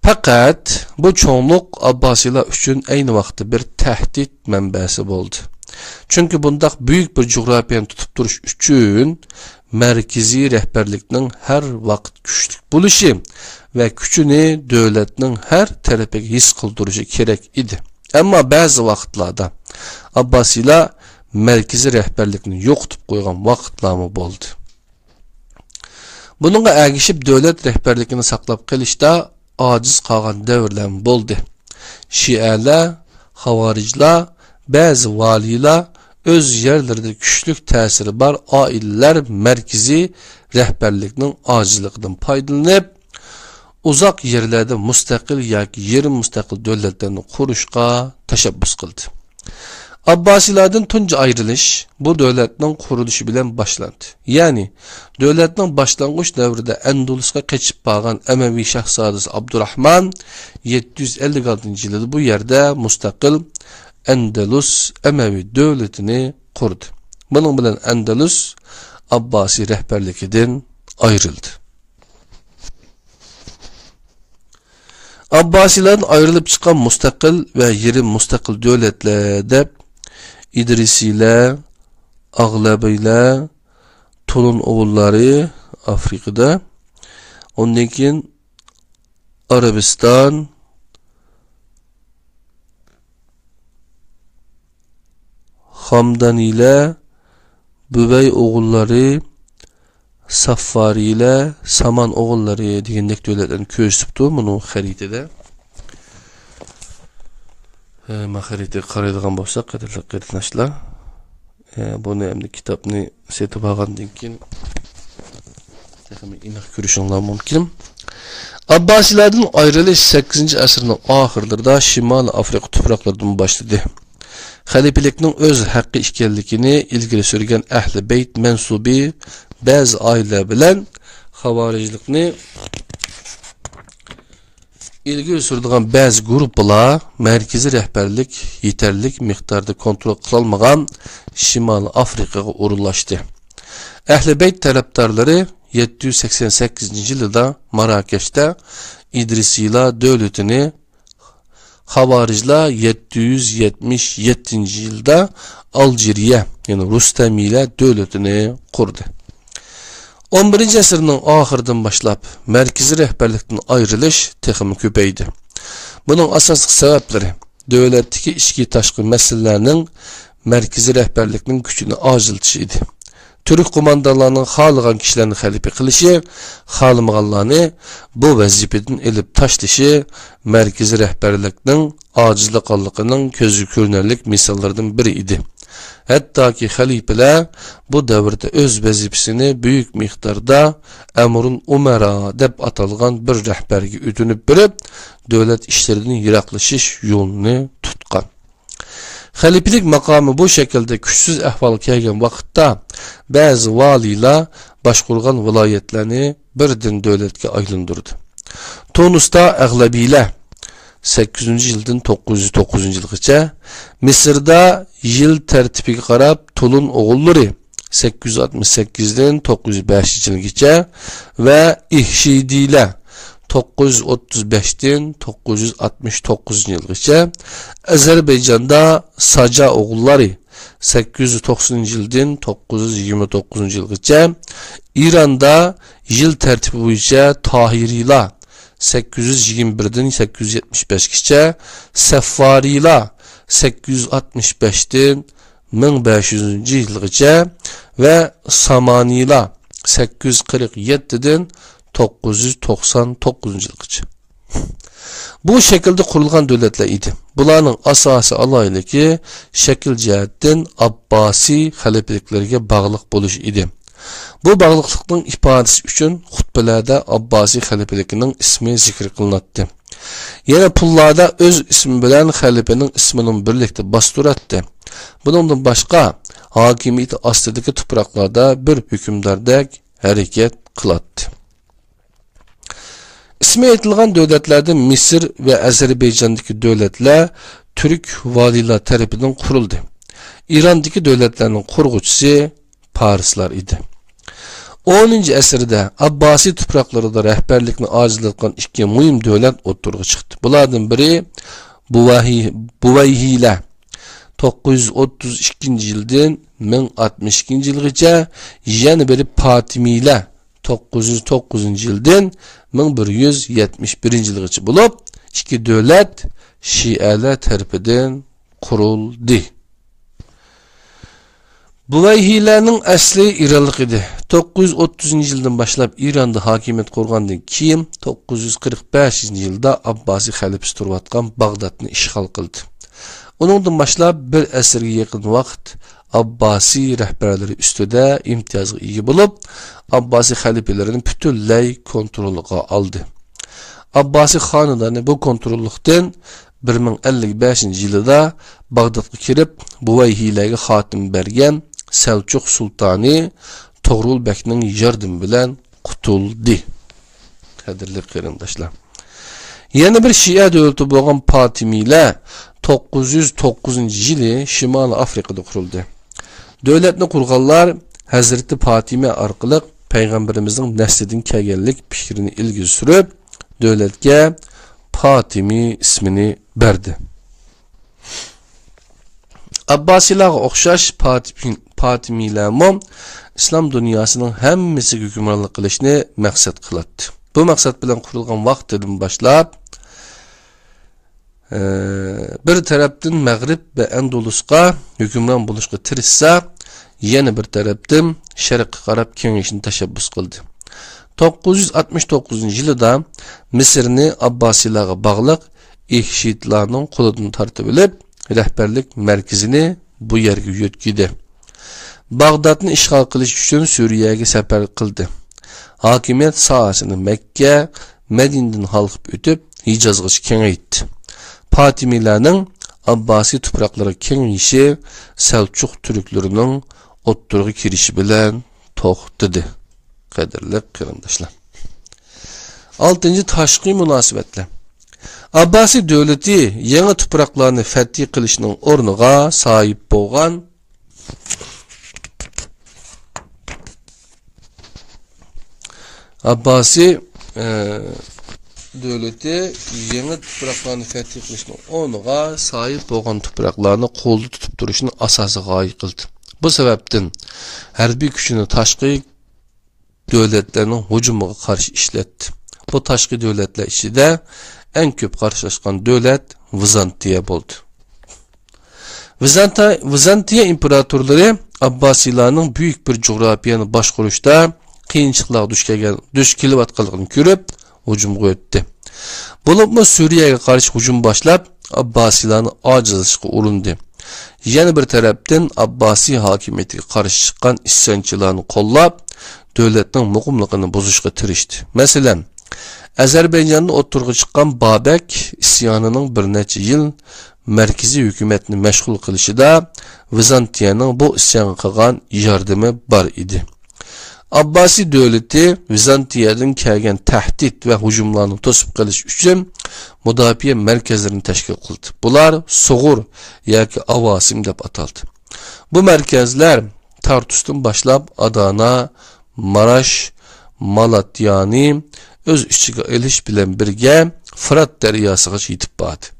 پەقەت بۇ چوڭلۇق ئابباسىيلار ئۈچۈن ئەينى ۋاقىتتا بىر تەھدىت مەنبەسى بولدى. چۈنكى بۇنداق بۈيۈك بىر جۇغراپىيەنى تۇتۇپ تۇرۇش ئۈچۈن مەركىزىي رەھبەرلىكنىڭ ھەر ۋاقىت كۈچلۈك بولۇشى ۋە كۈچىنى دۆلەتنىڭ ھەر تەرىپىگە ھېس قىلدۇرۇشى كېرەك ئىدى. ئەمما بەزى ۋاقىتلاردا ئابباسىيلار مەركىزىي رەھبەرلىكنى يوقىتىپ قويغان ۋاقىتلارمۇ بولدى. بۇنىڭغا ئەگىشىپ، دۆلەت رەھبەرلىكىنى ساقلاپ قېلىشتا ئاجىز قالغان دەۋرلەرمۇ بولدى. شىئەلەر، خاۋارىجلار، بەزى ۋالىيلار، ئۆز يەرلىرىدە كۈچلۈك تەسىرى بار ئائىلىلەر مەركىزىي رەھبەرلىكنىڭ ئاجىزلىقىدىن پايدىلىنىپ، ئۇزاق يەرلەردە مۇستەقىل ياكى يېرىم مۇستەقىل دۆلەتلەرنى قۇرۇشقا تەشەببۇس قىلدى. ئابباسىيلاردىن تۇنجى ئايرىلىش بۇ دۆلەتنىڭ قۇرۇلۇشى بىلەن باشلاندى. يەنى، دۆلەتنىڭ باشلانغۇچ دەۋرىدە ئەندۇلۇسقا قېچىپ بارغان ئەمەۋى شاھزادىسى ئابدۇراھمان يەتتە يۈز ئەللىك ئالتىنچى يىلىدا بۇ يەردە مۇستەقىل ئەندەلۇس ئەمەۋى دۆلىتىنى قۇردى. بۇنىڭ بىلەن ئەندەلۇس ئابباسىي رەھبەرلىكىدىن ئايرىلدى. ئابباسىيلاردىن ئايرىلىپ چىققان مۇستەقىل ۋە يېرىم مۇستەقىل دۆلەتلەر دەپ ئىدرىسىيلەر، ئاغلەبىيلەر، تولۇن ئوغۇللىرى ئافرىقىدا، ئۇندىن كېيىن ئەرەبىستان، خامدانىيلەر، بۈۋەي ئوغۇللىرى، ساففارىيلەر، سامان ئوغۇللىرى دېگەندەك دۆلەتلەرنى كۆرسىتىپتۇ مۇنۇ خەرىتىدە. ئە، ما خەرىتىگە قارايدىغان بولساق، قەدىرلىك قېرىنداشلار، ئە، بۇنى ئەمدى كىتابنى سېتىپ ئالغاندىن كېيىن تېخىمۇ ئېنىق كۆرۈشۈڭلار مۇمكىن. ئابباسىيلاردىن ئايرىلىش سەككىزىنچى ئەسىرنىڭ ئاخىرلىرىدا شىمالىي ئافرىقا تۇپراقلىرىدىن باشلىدى. خەلىپىلىكنىڭ ئۆز ھەققى ئىكەنلىكىنى ئىلگىرى سۈرگەن ئەھلى بەيت مەنسۇبى بەزى ئائىلىلەر بىلەن خاۋارىجلىقنى ئىلگىرى سۈرىدىغان بەزى گۇرۇپپىلار مەركىزىي رەھبەرلىك يېتەرلىك مىقداردا كونترول قىلالمىغان شىمالىي ئافرىقىغا ئورۇنلاشتى. ئەھلى بەيت تەرەپدارلىرى يەتتە يۈز سەكسەن سەككىزىنچى يىلىدا ماراكەشتە ئىدرىسىيلار دۆلىتىنى، خاۋارىجلار يەتتە يۈز يەتمىش يەتتىنچى يىلدا ئالجىرىيە، يەنى رۇستەمىيلەر دۆلىتىنى قۇردى. ئون بىرىنچى ئەسىرنىڭ ئاخىرىدىن باشلاپ مەركىزىي رەھبەرلىكتىن ئايرىلىش تېخىمۇ كۆپەيدى. بۇنىڭ ئاساسلىق سەۋەبلىرى دۆلەتتىكى ئىچكى تاشقى مەسىلىلەرنىڭ مەركىزىي رەھبەرلىكنىڭ كۈچىنى ئاجىزلىتىشى ئىدى. تۈرك قوماندانلارنىڭ خالىغان كىشىلەرنى خەلىپە قىلىشى، خالىمىغانلارنى بۇ ۋەزىپىدىن ئېلىپ تاشلىشى مەركىزىي رەھبەرلىكنىڭ ئاجىزلىقانلىقىنىڭ كۆزگە كۆرۈنەرلىك مىساللىرىدىن بىرى ئىدى. ھەتتاكى خەلىپىلەر بۇ دەۋردە ئۆز ۋەزىپىسىنى بۈيۈك مىقداردا ئەمرۇل ئۇمەرا دەپ ئاتالغان بىر رەھبەرگە ئۆتۈنۈپ بېرىپ، دۆلەت ئىشلىرىدىن يىراقلىشىش يولىنى تۇتقان. خەلىپىلىك ماقامى بۇ شەكىلدە كۈچسىز ئەھۋالغا كەلگەن ۋاقىتتا، بەزى ۋالىيلار باشقۇرغان ۋىلايەتلەرنى بىردىن دۆلەتكە ئايلاندۇردى. تونۇستا ئەغلەبىيلەر، سەككىزىنچى يىلدىن توققۇز يۈز توققۇزىنچى يىلغىچە، مىسىردا يىل تەرتىپىگە قاراپ تولۇن ئوغۇللىرى، سەككىز يۈز ئاتمىش سەككىزدىن توققۇز يۈز بەشىنچى يىلغىچە، ۋە ئىھشىدىيلەر، توققۇز يۈز ئوتتۇز بەشتىن توققۇز يۈز ئاتمىش توققۇزىنچى يىلغىچە، ئەزەربەيجاندا ساجا ئوغۇللىرى، سەككىز يۈز توقسىنىنچى يىلدىن توققۇز يۈز يىگىرمە توققۇزىنچى يىلغىچە، ئىراندا يىل تەرتىپى بويىچە تاھىرىيلار، سەككىز يۈز يىگىرمە بىردىن سەككىز يۈز يەتمىش بەشكىچە، سەففارىيلار، سەككىز يۈز ئاتمىش بەشتىن مىڭ بەش يۈزىنچى يىلغىچە، ۋە سامانىيلار، سەككىز يۈز قىرىق يەتتىدىن توققۇز يۈز توقسان توققۇزىنچى يىلغىچە. بۇ شەكىلدە قۇرۇلغان دۆلەتلەر ئىدى. بۇلارنىڭ ئاساسىي ئالاھىدىلىكى شەكىل جەھەتتىن ئابباسىي خەلىپىلىكلىرىگە باغلىق بولۇشى ئىدى. بۇ باغلىقلىقنىڭ ئىپادىسى ئۈچۈن خۇتبىلەردە ئابباسىي خەلىپىلىكىنىڭ ئىسمى زىكىر قىلىناتتى. يەنە پۇللاردا ئۆز ئىسمى بىلەن خەلىپىنىڭ ئىسمىنىمۇ بىرلىكتە باستۇراتتى. بۇنىڭدىن باشقا، ھاكىمىيىتى ئاستىدىكى تۇپراقلاردا بىر ھۆكۈمداردەك ھەرىكەت قىلاتتى. ئىسمى ئېيتىلغان دۆلەتلەردىن مىسىر ۋە ئەزەربەيجاندىكى دۆلەتلەر تۈرك ۋالىيلار تەرىپىدىن قۇرۇلدى. ئىراندىكى دۆلەتلەرنىڭ قۇرغۇچىسى پارسلار ئىدى. ئونىنچى ئەسىردە ئابباسىي تۇپراقلىرىدا رەھبەرلىكنى ئاجىزلاتقان ئىككى مۇھىم دۆلەت ئوتتۇرىغا چىقتى. بۇلاردىن بىرى بۇۋەھىي-، بۇۋەيھىيلەر، توققۇز يۈز ئوتتۇز ئىككىنچى يىلدىن مىڭ ئاتمىش ئىككىنچى يىلغىچە، يەنە بىرى پاتىمىيلەر، توققۇز يۈز توققۇزىنچى يىلدىن مىڭ بىر يۈز يەتمىش بىرىنچى يىلغىچە بولۇپ، ئىككى دۆلەت شىئەلەر تەرىپىدىن قۇرۇلدى. بۇۋەيھىيلەرنىڭ ئەسلى ئىرانلىق ئىدى. توققۇز يۈز ئوتتۇزىنچى يىلدىن باشلاپ ئىراندا ھاكىمىيەت قۇرغاندىن كېيىن، توققۇز يۈز قىرىق بەشىنچى يىلدا ئابباسىي خەلىپىسى تۇرۇۋاتقان باغدادنى ئىشغال قىلدى. ئۇنىڭدىن باشلاپ بىر ئەسىرگە يېقىن ۋاقىت ئابباسىي رەھبەرلىرى ئۈستىدە ئىمتىيازغا ئىگە بولۇپ، ئابباسىي خەلىپىلىرىنى پۈتۈنلەي كونترولىغا ئالدى. ئابباسىي خانىدانى بۇ كونتروللۇقتىن بىر مىڭ ئەللىك بەشىنچى يىلىدا باغدادقا كىرىپ، بۇۋەيھىيلەرگە خاتىمە بەرگەن سەلچۇق سۇلتانى توغرۇل بەكنىڭ ياردىمى بىلەن قۇتۇلدى. قەدىرلىك قېرىنداشلار، يەنە بىر شىئە دۆلىتى بولغان پاتىمىيلەر توققۇز يۈز توققۇزىنچى يىلى شىمالىي ئافرىقىدا قۇرۇلدى. دۆلەتنى قۇرغانلار ھەزرىتى پاتىمە ئارقىلىق پەيغەمبىرىمىزنىڭ نەسلىدىن كەلگەنلىك پىكرىنى ئىلگىرى سۈرۈپ، دۆلەتكە پاتىمى ئىسمىنى بەردى. ئابباسىيلارغا ئوخشاش پاتىمى-، پاتىمىيلەرمۇ ئىسلام دۇنياسىنىڭ ھەممىسىگە ھۆكۈمرانلىق قىلىشنى مەقسەت قىلاتتى. بۇ مەقسەت بىلەن قۇرۇلغان ۋاقتىدىن باشلاپ، ئى، بىر تەرەپتىن مەغرىب ۋە ئەندۇلۇسقا ھۆكۈمران بولۇشقا تىرىشسا، يەنە بىر تەرەپتىن شەرققە قاراپ كېڭىيىشنى تەشەببۇس قىلدى. توققۇز يۈز ئاتمىش توققۇزىنچى يىلىدا مىسىرنى ئابباسىيلارغا باغلىق ئىھشىدلارنىڭ قولىدىن تارتىۋېلىپ، رەھبەرلىك مەركىزىنى بۇ يەرگە يۆتكىدى. باغدادنى ئىشغال قىلىش ئۈچۈن سۈرىيەگە سەپەر قىلدى. ھاكىمىيەت ساھەسىنى مەككە، مەدىنىدىن ھالقىپ ئۆتۈپ، ھىجازغىچە كېڭەيتتى. پاتىمىيلارنىڭ ئابباسىي تۇپراقلىرىغا كېڭىيىشى سەلچۇق تۈركلىرىنىڭ ئوتتۇرىغا كىرىشى بىلەن توختىدى. قەدىرلىك قېرىنداشلار، ئالتىنچى، تاشقى مۇناسىۋەتلەر. ئابباسىي دۆلىتى يېڭى تۇپراقلارنى فەتھى قىلىشنىڭ ئورنىغا ساھىب بولغان ئابباسىي، ئە، دۆلىتى يېڭى تۇپراقلارنى فەتھى قىلىشنىڭ ئورنىغا ساھىب بولغان تۇپراقلارنى قولدا تۇتۇپ تۇرۇشنى ئاساسىي غايە قىلدى. بۇ سەۋەبتىن ھەربىي كۈچىنى تاشقى دۆلەتلەرنىڭ ھۇجۇمىغا قارشى ئىشلەتتى. بۇ تاشقى دۆلەتلەر ئىچىدە ئەڭ كۆپ قارشىلاشقان دۆلەت ۋىزانتىيە بولدى. ۋىزانتا-، ۋىزانتىيە ئىمپېراتورلىرى ئابباسىيلارنىڭ بۈيۈك بىر جۇغراپىيەنى باشقۇرۇشتا قىيىنچىلىقلارغا دۇچ كەلگەن، دۇچ كېلىۋاتقانلىقىنى كۆرۈپ، ھۇجۇمغا ئۆتتى. بولۇپمۇ سۈرىيەگە قارشى ھۇجۇم باشلاپ، ئابباسىيلارنى ئاجىزلىتىشقا ئۇرۇندى. يەنە بىر تەرەپتىن، ئابباسىي ھاكىمىيىتىگە قارشى چىققان ئىسيانچىلارنى قوللاپ، دۆلەتنىڭ مۇقىملىقىنى بۇزۇشقا تىرىشتى. مەسىلەن، ئەزەربەيجاندا ئوتتۇرىغا چىققان بابەك ئىسيانىنىڭ بىر نەچچە يىل مەركىزىي ھۆكۈمەتنى مەشغۇل قىلىشىدا ۋىزانتىيەنىڭ بۇ ئىسيانغا قىلغان ياردىمى بار ئىدى. ئابباسىي دۆلىتى ۋىزانتىيەدىن كەلگەن تەھدىت ۋە ھۇجۇملارنى توسۇپ قېلىش ئۈچۈن مۇداپىئە مەركەزلىرىنى تەشكىل قىلدى. بۇلار سۇغۇر ياكى ئاۋاسىم دەپ ئاتالدى. بۇ مەركەزلەر تارتۇستىن باشلاپ ئادانا، ماراش، مالاتيانى ئۆز ئىچىگە ئېلىش بىلەن بىرگە فۇرات دەرياسىغىچە يېتىپ باردى.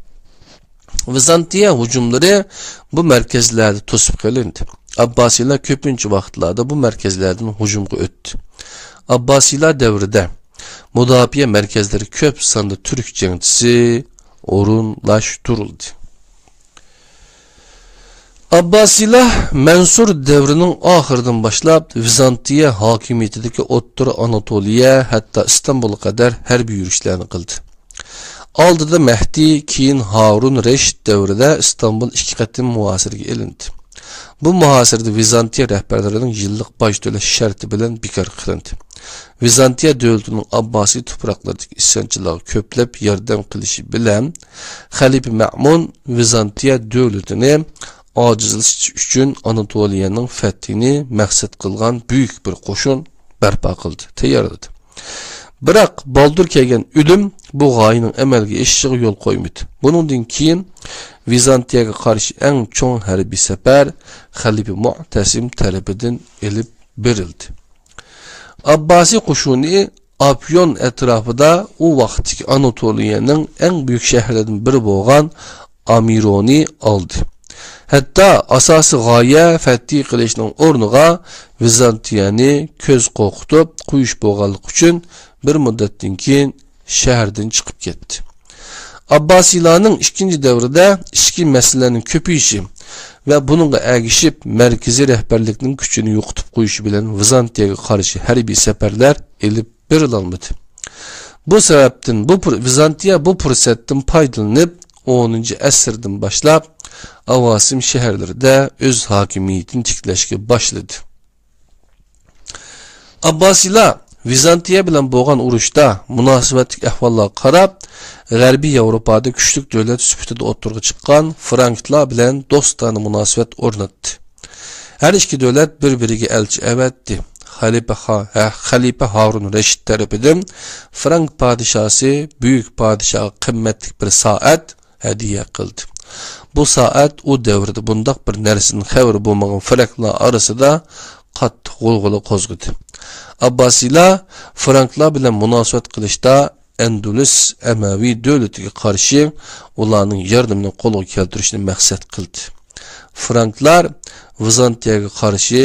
ۋىزانتىيە ھۇجۇملىرى بۇ مەركەزلەردە توسۇپ قېلىندى. ئابباسىيلار كۆپىنچە ۋاقىتلاردا بۇ مەركەزلەردىن ھۇجۇمغا ئۆتتى. ئابباسىيلار دەۋرىدە مۇداپىئە مەركەزلىرى كۆپ ساندا تۈرك جەڭچىسى ئورۇنلاشتۇرۇلدى. ئابباسىيلار مەنسۇر دەۋرىنىڭ ئاخىرىدىن باشلاپ ۋىزانتىيە ھاكىمىيىتىدىكى ئوتتۇرا ئاناتولىيە، ھەتتا ئىستانبۇلغا قەدەر ھەربىي يۈرۈشلەرنى قىلدى. ئالدىدا مەھدى، كېيىن ھارۇن رەشىد دەۋرىدە ئىستانبۇل ئىككى قېتىم مۇھاسىرىگە ئېلىندى. بۇ مۇھاسىرىدە ۋىزانتىيە رەھبەرلىرىنىڭ يىللىق باج تۆلەش شەرتى بىلەن بىكار قىلىندى. ۋىزانتىيە دۆلىتىنىڭ ئابباسىي تۇپراقلىرىدىكى ئىسيانچىلارغا كۆپلەپ ياردەم قىلىشى بىلەن خەلىپە مەمۇن ۋىزانتىيە دۆلىتىنى ئاجىزلىتىش ئۈچۈن ئاناتولىيەنىڭ فەتھىنى مەقسەت قىلغان بۈيۈك بىر قوشۇن بەرپا قىلدى، تەييارلىدى. بىراق، بالدۇر كەلگەن ئۆلۈم بۇ غايىنىڭ ئەمەلگە ئېشىشىغا يول قويمىدى. بۇنىڭدىن كېيىن ۋىزانتىيەگە قارشى ئەڭ چوڭ ھەربىي سەپەر خەلىپە مۇئتەسىم تەرىپىدىن ئېلىپ بېرىلدى. ئابباسىي قوشۇنى ئاپيون ئەتراپىدا ئۇ ۋاقىتتىكى ئاناتولىيەنىڭ ئەڭ بۈيۈك شەھەرلىرىدىن بىرى بولغان ئامىرونى ئالدى. ھەتتا ئاساسىي غايە فەتھى قىلىشنىڭ ئورنىغا ۋىزانتىيەنى كۆز قورقۇتۇپ قويۇش بولغانلىقى ئۈچۈن بىر مۇددەتتىن كېيىن شەھەردىن چىقىپ كەتتى. ئابباسىيلارنىڭ ئىككىنچى دەۋرىدە ئىچكى مەسىلىلەرنىڭ كۆپىيىشى ۋە بۇنىڭغا ئەگىشىپ مەركىزىي رەھبەرلىكنىڭ كۈچىنى يوقىتىپ قويۇشى بىلەن ۋىزانتىيەگە قارشى ھەربىي سەپەرلەر ئېلىپ بېرىلالمىدى. بۇ سەۋەبتىن بۇ پۇر-، ۋىزانتىيە بۇ پۇرسەتتىن پايدىلىنىپ، ئونىنچى ئەسىردىن باشلاپ ئاۋاسىم شەھەرلىرىدە ئۆز ھاكىمىيىتىنى تىكلەشكە باشلىدى. ئابباسىيلار ۋىزانتىيە بىلەن بولغان ئۇرۇشتا مۇناسىۋەتلىك ئەھۋاللارغا قاراپ، غەربىي ياۋروپادا كۈچلۈك دۆلەت سۈپىتىدە ئوتتۇرىغا چىققان فرانكلار بىلەن دوستانە مۇناسىۋەت ئورناتتى. ھەر ئىككى دۆلەت بىر-بىرىگە ئەلچى ئەۋەتتى. خەلىپە خا-، ھە، خەلىپە ھارۇن رەشىد تەرىپىدىن فرانك پادىشاسى بۈيۈك پادىشاغا قىممەتلىك بىر سائەت ھەدىيە قىلدى. بۇ سائەت ئۇ دەۋردە بۇنداق بىر نەرسىدىن خەۋىرى بولمىغان فرانكلار ئارىسىدا قاتتىق غۇلغۇلا قوزغىدى. ئابباسىيلار فرانكلار بىلەن مۇناسىۋەت قىلىشتا ئەندۇلۇس ئەمەۋى دۆلىتىگە قارشى ئۇلارنىڭ ياردىمىنى قولغا كەلتۈرۈشنى مەقسەت قىلدى. فرانكلار ۋىزانتىيەگە قارشى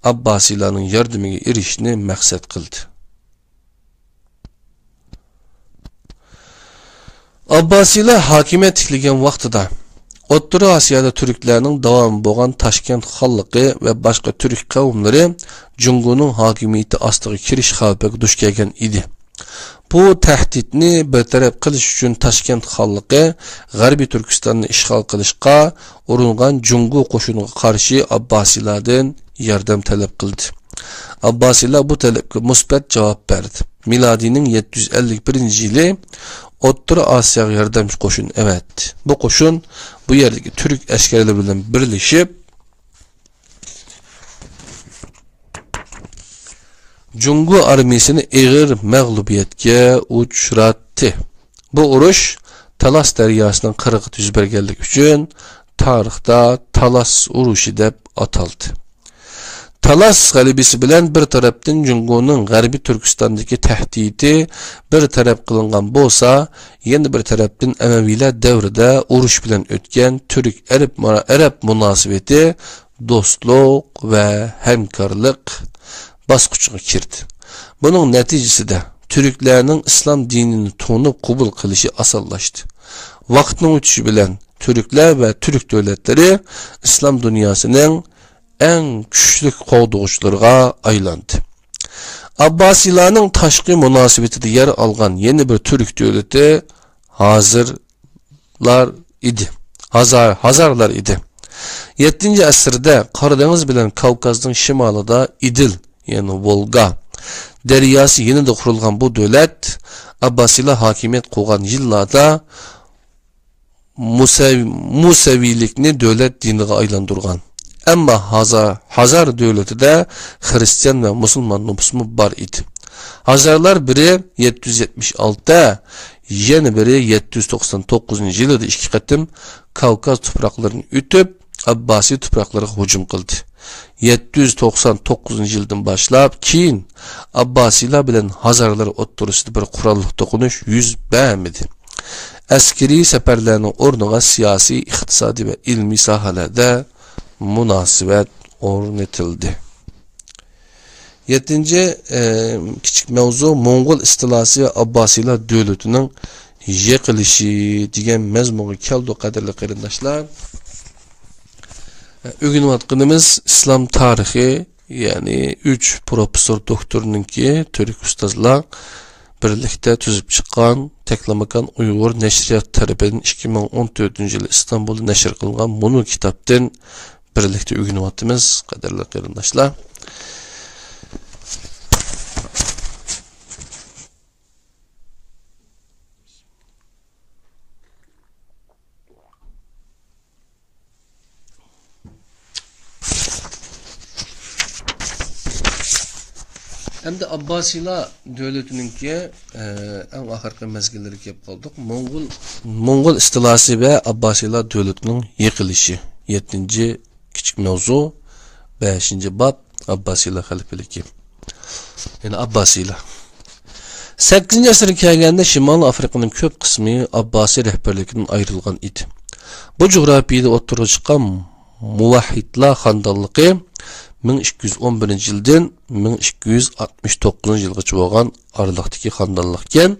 ئابباسىيلارنىڭ ياردىمىگە ئېرىشىشنى مەقسەت قىلدى. ئابباسىيلار ھاكىمىيەت تىكلىگەن ۋاقتىدا، ئوتتۇرا ئاسىيادا تۈركلەرنىڭ داۋامى بولغان تاشكەنت خانلىقى ۋە باشقا تۈرك قەۋملىرى جۇڭگونىڭ ھاكىمىيىتى ئاستىغا كىرىش خەۋپىگە دۇچ كەلگەن ئىدى. بۇ تەھدىتنى بىر تەرەپ قىلىش ئۈچۈن تاشكەنت خانلىقى غەربىي تۈركىستاننى ئىشغال قىلىشقا ئۇرۇنغان جۇڭگو قوشۇنىغا قارشى ئابباسىيلاردىن ياردەم تەلەپ قىلدى. ئابباسىيلار بۇ تەلەپكە مۇسبەت جاۋاب بەردى. مىلادىينىڭ يەتتە يۈز ئەللىك بىرىنچى يىلى ئوتتۇرا ئاسىياغا ياردەمچى قوشۇن ئەۋەتتى. بۇ قوشۇن بۇ يەردىكى تۈرك ئەسكەرلىرى بىلەن بىرلىشىپ، جۇڭگو ئارمىيىسىنى ئېغىر مەغلۇبىيەتكە ئۇچراتتى. بۇ ئۇرۇش تالاس دەرياسىنىڭ قىرغىقىدا يۈز بەرگەنلىكى ئۈچۈن تارىختا تالاس ئۇرۇشى دەپ ئاتالدى. تالاس غەلىبىسى بىلەن بىر تەرەپتىن جۇڭگونىڭ غەربىي تۈركىستاندىكى تەھدىتى بىر تەرەپ قىلىنغان بولسا، يەنە بىر تەرەپتىن ئەمەۋىيلەر دەۋرىدە ئۇرۇش بىلەن ئۆتكەن تۈرك-ئەرەب، ئەرەب مۇناسىۋىتى دوستلۇق ۋە ھەمكارلىق باسقۇچىغا كىردى. بۇنىڭ نەتىجىسىدە تۈركلەرنىڭ ئىسلام دىنىنى تونۇپ قوبۇل قىلىشى ئاسانلاشتى. ۋاقىتنىڭ ئۆتۈشى بىلەن تۈركلەر ۋە تۈرك دۆلەتلىرى ئىسلام دۇنياسىنىڭ ئەڭ كۈچلۈك قوغدىغۇچىلىرىغا ئايلاندى. ئابباسىيلارنىڭ تاشقى مۇناسىۋىتىدە يەر ئالغان يەنە بىر تۈرك دۆلىتى ھازىرلار ئىدى. ھازار، ھازارلار ئىدى. يەتتىنچى ئەسىردە قارا دېڭىز بىلەن كاۋكازنىڭ شىمالىدا ئىدىل، يەنى ۋولگا دەرياسى يېنىدا قۇرۇلغان بۇ دۆلەت ئابباسىيلار ھاكىمىيەت قۇرغان يىللاردا مۇسەۋ-، مۇسەۋىيلىكنى دۆلەت دىنىغا ئايلاندۇرغان. ئەمما ھازا-، ھازار دۆلىتىدە خىرىستىيان ۋە مۇسۇلمان نوپۇسمۇ بار ئىدى. ھازارلار بىرى يەتتە يۈز يەتمىش ئالتە، يەنە بىرى يەتتە يۈز توقسان توققۇزىنچى يىلىدا ئىككى قېتىم كاۋكاز تۇپراقلىرىنى ئۆتۈپ، ئابباسىي تۇپراقلىرىغا ھۇجۇم قىلدى. يەتتە يۈز توقسان توققۇزىنچى يىلدىن باشلاپ، كېيىن ئابباسىيلار بىلەن ھازارلار ئوتتۇرىسىدا بىر قوراللىق توقۇنۇش يۈز بەرمىدى. ئەسكىرىي سەپەرلەرنىڭ ئورنىغا سىياسىي، ئىقتىسادىي ۋە ئىلمىي ساھەلەردە مۇناسىۋەت ئورنىتىلدى. يەتتىنچى، ئە، كىچىك مەۋزۇ، موڭغۇل ئىستىلاسى ۋە ئابباسىيلار دۆلىتىنىڭ يىقىلىشى دېگەن مەزمۇنغا كەلدۇق، قەدىرلىك قېرىنداشلار. ئۆگىنىۋاتقىنىمىز ئىسلام تارىخى، يەنى ئۈچ پروفېسسور دوكتورنىڭكى، تۈرك ئۇستازلار بىرلىكتە تۈزۈپ چىققان تەكلىماكان ئۇيغۇر نەشرىيات تەرىپىدىن ئىككى مىڭ ئون تۆتىنچى يىلى ئىستانبۇلدا نەشر قىلىنغان مۇنۇ كىتابتىن بىرلىكتە ئۆگىنىۋاتىمىز، قەدىرلىك قېرىنداشلار. ئەمدى ئابباسىيلار دۆلىتىنىڭكى، ئە، ئەڭ ئاخىرقى مەزگىللىرىگە كېلىپ قالدۇق. موڭغۇل، موڭغۇل ئىستىلاسى ۋە ئابباسىيلار دۆلىتىنىڭ يىقىلىشى. يەتتىنچى كىچىك مەۋزۇ، بەشىنچى باب، ئابباسىيلار خەلىپىلىكى. يەنى ئابباسىيلار. سەككىزىنچى ئەسىرگە كەلگەندە شىمالىي ئافرىقىنىڭ كۆپ قىسمى ئابباسىي رەھبەرلىكىدىن ئايرىلغان ئىدى. بۇ جۇغراپىيىدە ئوتتۇرىغا چىققان مۇۋەھھىدلار خاندانلىقى مىڭ ئىككى يۈز ئون بىرىنچى يىلدىن مىڭ ئىككى يۈز ئاتمىش توققۇزىنچى يىلغىچە بولغان ئارىلىقتىكى خاندانلىقكەن،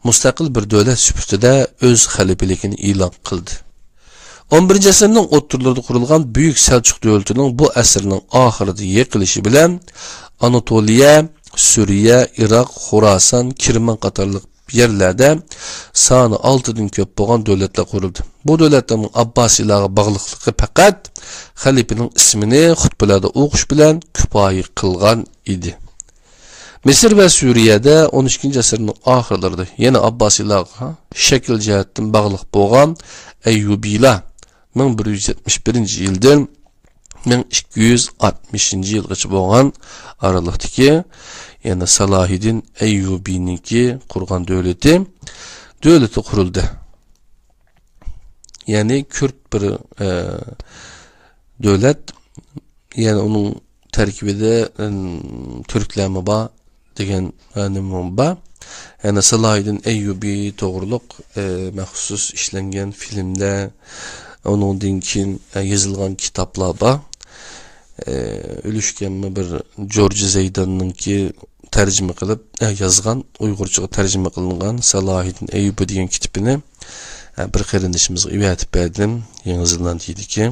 مۇستەقىل بىر دۆلەت سۈپىتىدە ئۆز خەلىپىلىكىنى ئېلان قىلدى. ئون بىرىنچى ئەسىرنىڭ ئوتتۇرىلىرىدا قۇرۇلغان بۈيۈك سەلچۇق دۆلىتىنىڭ بۇ ئەسىرنىڭ ئاخىرىدا يىقىلىشى بىلەن ئاناتولىيە، سۈرىيە، ئىراق، خوراسان، كىرمان قاتارلىق يەرلەردە سانى ئالتىدىن كۆپ بولغان دۆلەتلەر قۇرۇلدى. بۇ دۆلەتلەرنىڭ ئابباسىيلارغا باغلىقلىقى پەقەت خەلىپىنىڭ ئىسمىنى خۇتبىلەردە ئوقۇش بىلەن كۇپايە قىلغان ئىدى. مىسىر ۋە سۈرىيەدە ئون ئىككىنچى ئەسىرنىڭ ئاخىرلىرىدا يەنە ئابباسىيلارغا شەكىل جەھەتتىن باغلىق بولغان ئەييۇبىيلار مىڭ بىر يۈز يەتمىش بىرىنچى يىلدىن مىڭ ئىككى يۈز ئاتمىشىنچى يىلغىچە بولغان ئارىلىقتىكى، يەنى سالاھىدىن ئەييۇبىنىڭكى قۇرغان دۆلىتى، دۆلىتى قۇرۇلدى. يەنى كۈرد بىر، ئە، دۆلەت، يەنى ئۇنىڭ تەركىبىدە، ئىم، تۈركلەرمۇ بار دېگەن، ئە، نېمە بار. يەنى سالاھىدىن ئەييۇبى توغرۇلۇق، ئە، مەخسۇس ئىشلەنگەن فىلىملەر، ئۇنىڭدىن كېيىن، ئە، يېزىلغان كىتابلار بار. ئە، ئۈلۈشكەنمۇ بىر جورج زەيداننىڭكى تەرجىمە قىلىپ، ئە، يازغان، ئۇيغۇرچىغا تەرجىمە قىلىنغان سالاھىدىن ئەييۇبى دېگەن كىتابىنى، ئە، بىر قېرىندىشىمىزغا ئەۋەتىپ بەردىم، يېڭى زېلاندىيىدىكى.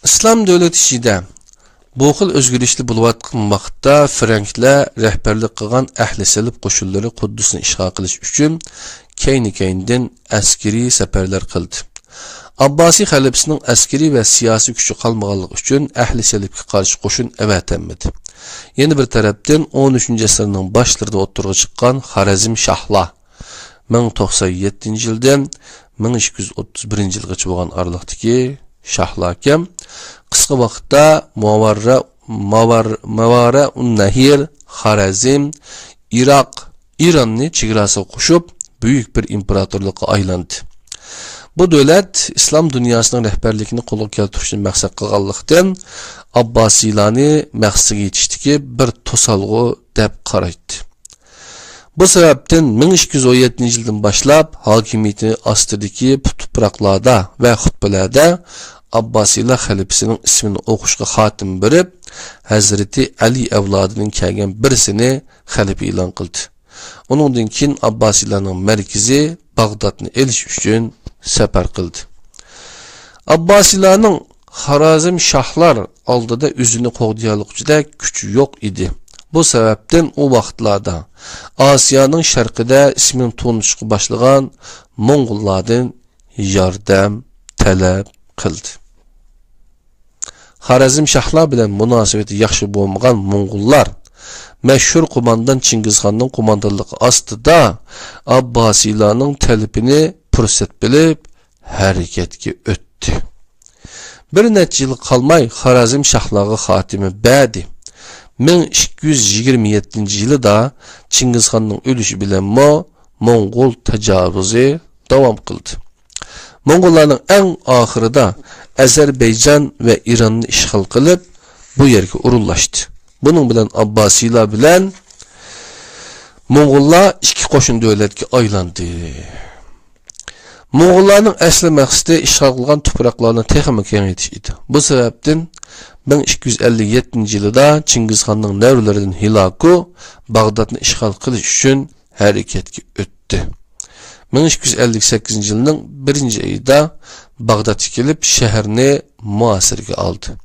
ئىسلام دۆلىتى ئىچىدە بۇ خىل ئۆزگىرىشلەر بولۇۋاتقان ۋاقىتتا، فرەنكلەر رەھبەرلىك قىلغان ئەھلى سەلىپ قوشۇنلىرى قۇددۇسنى ئىشغال قىلىش ئۈچۈن كەينى-كەينىدىن ئەسكىرىي سەپەرلەر قىلدى. ئابباسىي خەلىپىسىنىڭ ئەسكىرىي ۋە سىياسىي كۈچى قالمىغانلىقى ئۈچۈن ئەھلى سەلىپكە قارشى قوشۇن ئەۋەتەلمىدى. يەنە بىر تەرەپتىن، ئون ئۈچىنچى ئەسىرنىڭ باشلىرىدا ئوتتۇرىغا چىققان خارەزم شاھلار، مىڭ توقسان يەتتىنچى يىلدىن مىڭ ئىككى يۈز ئوتتۇز بىرىنچى يىلغىچە بولغان ئارىلىقتىكى شاھلاركەن، قىسقا ۋاقىتتا ماۋاررا، ماۋار-، ماۋارا ئۇن نەھىر، خارەزم، ئىراق، ئىراننى چېگراسىغا قوشۇپ، بۈيۈك بىر ئىمپېراتورلۇققا ئايلاندى. بۇ دۆلەت ئىسلام دۇنياسىنىڭ رەھبەرلىكىنى قولغا كەلتۈرۈشنى مەقسەت قىلغانلىقتىن، ئابباسىيلارنى مەقسىتىگە يېتىشتىكى بىر توسالغۇ دەپ قارايتتى. بۇ سەۋەبتىن مىڭ ئىككى يۈز ئون يەتتىنچى يىلدىن باشلاپ ھاكىمىيىتى ئاستىدىكى پۇت تۇپراقلاردا ۋە خۇتبىلەردە ئابباسىيلار خەلىپىسىنىڭ ئىسمىنى ئوقۇشقا خاتىمە بېرىپ، ھەزرىتى ئەلى ئەۋلادىدىن كەلگەن بىرسىنى خەلىپە ئېلان قىلدى. ئۇنىڭدىن كېيىن ئابباسىيلارنىڭ مەركىزى باغدادنى ئېلىش ئۈچۈن سەپەر قىلدى. ئابباسىيلارنىڭ خارازم شاھلار ئالدىدا ئۆزىنى قوغدىيالىغۇچىدەك كۈچى يوق ئىدى. بۇ سەۋەبتىن ئۇ ۋاقىتلاردا ئاسىيانىڭ شەرقىدە ئىسمىنى تونۇشقا باشلىغان موڭغۇللاردىن ياردەم تەلەپ قىلدى. خارەزم شاھلار بىلەن مۇناسىۋىتى ياخشى بولمىغان موڭغۇللار مەشھۇر قوماندان چىڭگىزخاننىڭ قوماندانلىقى ئاستىدا ئابباسىيلارنىڭ تەلىپىنى پۇرسەت بىلىپ ھەرىكەتكە ئۆتتى. بىر نەچچە يىل قالماي خارەزم شاھلارغا خاتىمە بەردى. مىڭ ئىككى يۈز يىگىرمە يەتتىنچى يىلىدا چىڭگىزخاننىڭ ئۆلۈشى بىلەنمۇ موڭغۇل تاجاۋۇزى داۋام قىلدى. موڭغۇللارنىڭ ئەڭ ئاخىرىدا ئەزەربەيجان ۋە ئىراننى ئىشغال قىلىپ، بۇ يەرگە ئورۇنلاشتى. بۇنىڭ بىلەن ئابباسىيلار بىلەن موڭغۇللار ئىككى قوشنا دۆلەتكە ئايلاندى. موڭغۇللارنىڭ ئەسلى مەقسىتى ئىشغال قىلغان تۇپراقلارنى تېخىمۇ كېڭەيتىش ئىدى. بۇ سەۋەبتىن مىڭ ئىككى يۈز ئەللىك يەتتىنچى يىلىدا چىڭگىزخاننىڭ نەۋرىلىرىدىن ھىلاكۇ باغدادنى ئىشغال قىلىش ئۈچۈن ھەرىكەتكە ئۆتتى. مىڭ ئىككى يۈز ئەللىك سەككىزىنچى يىلنىڭ بىرىنچى ئېيىدا باغدادقا كېلىپ، شەھەرنى مۇھاسىرىگە ئالدى.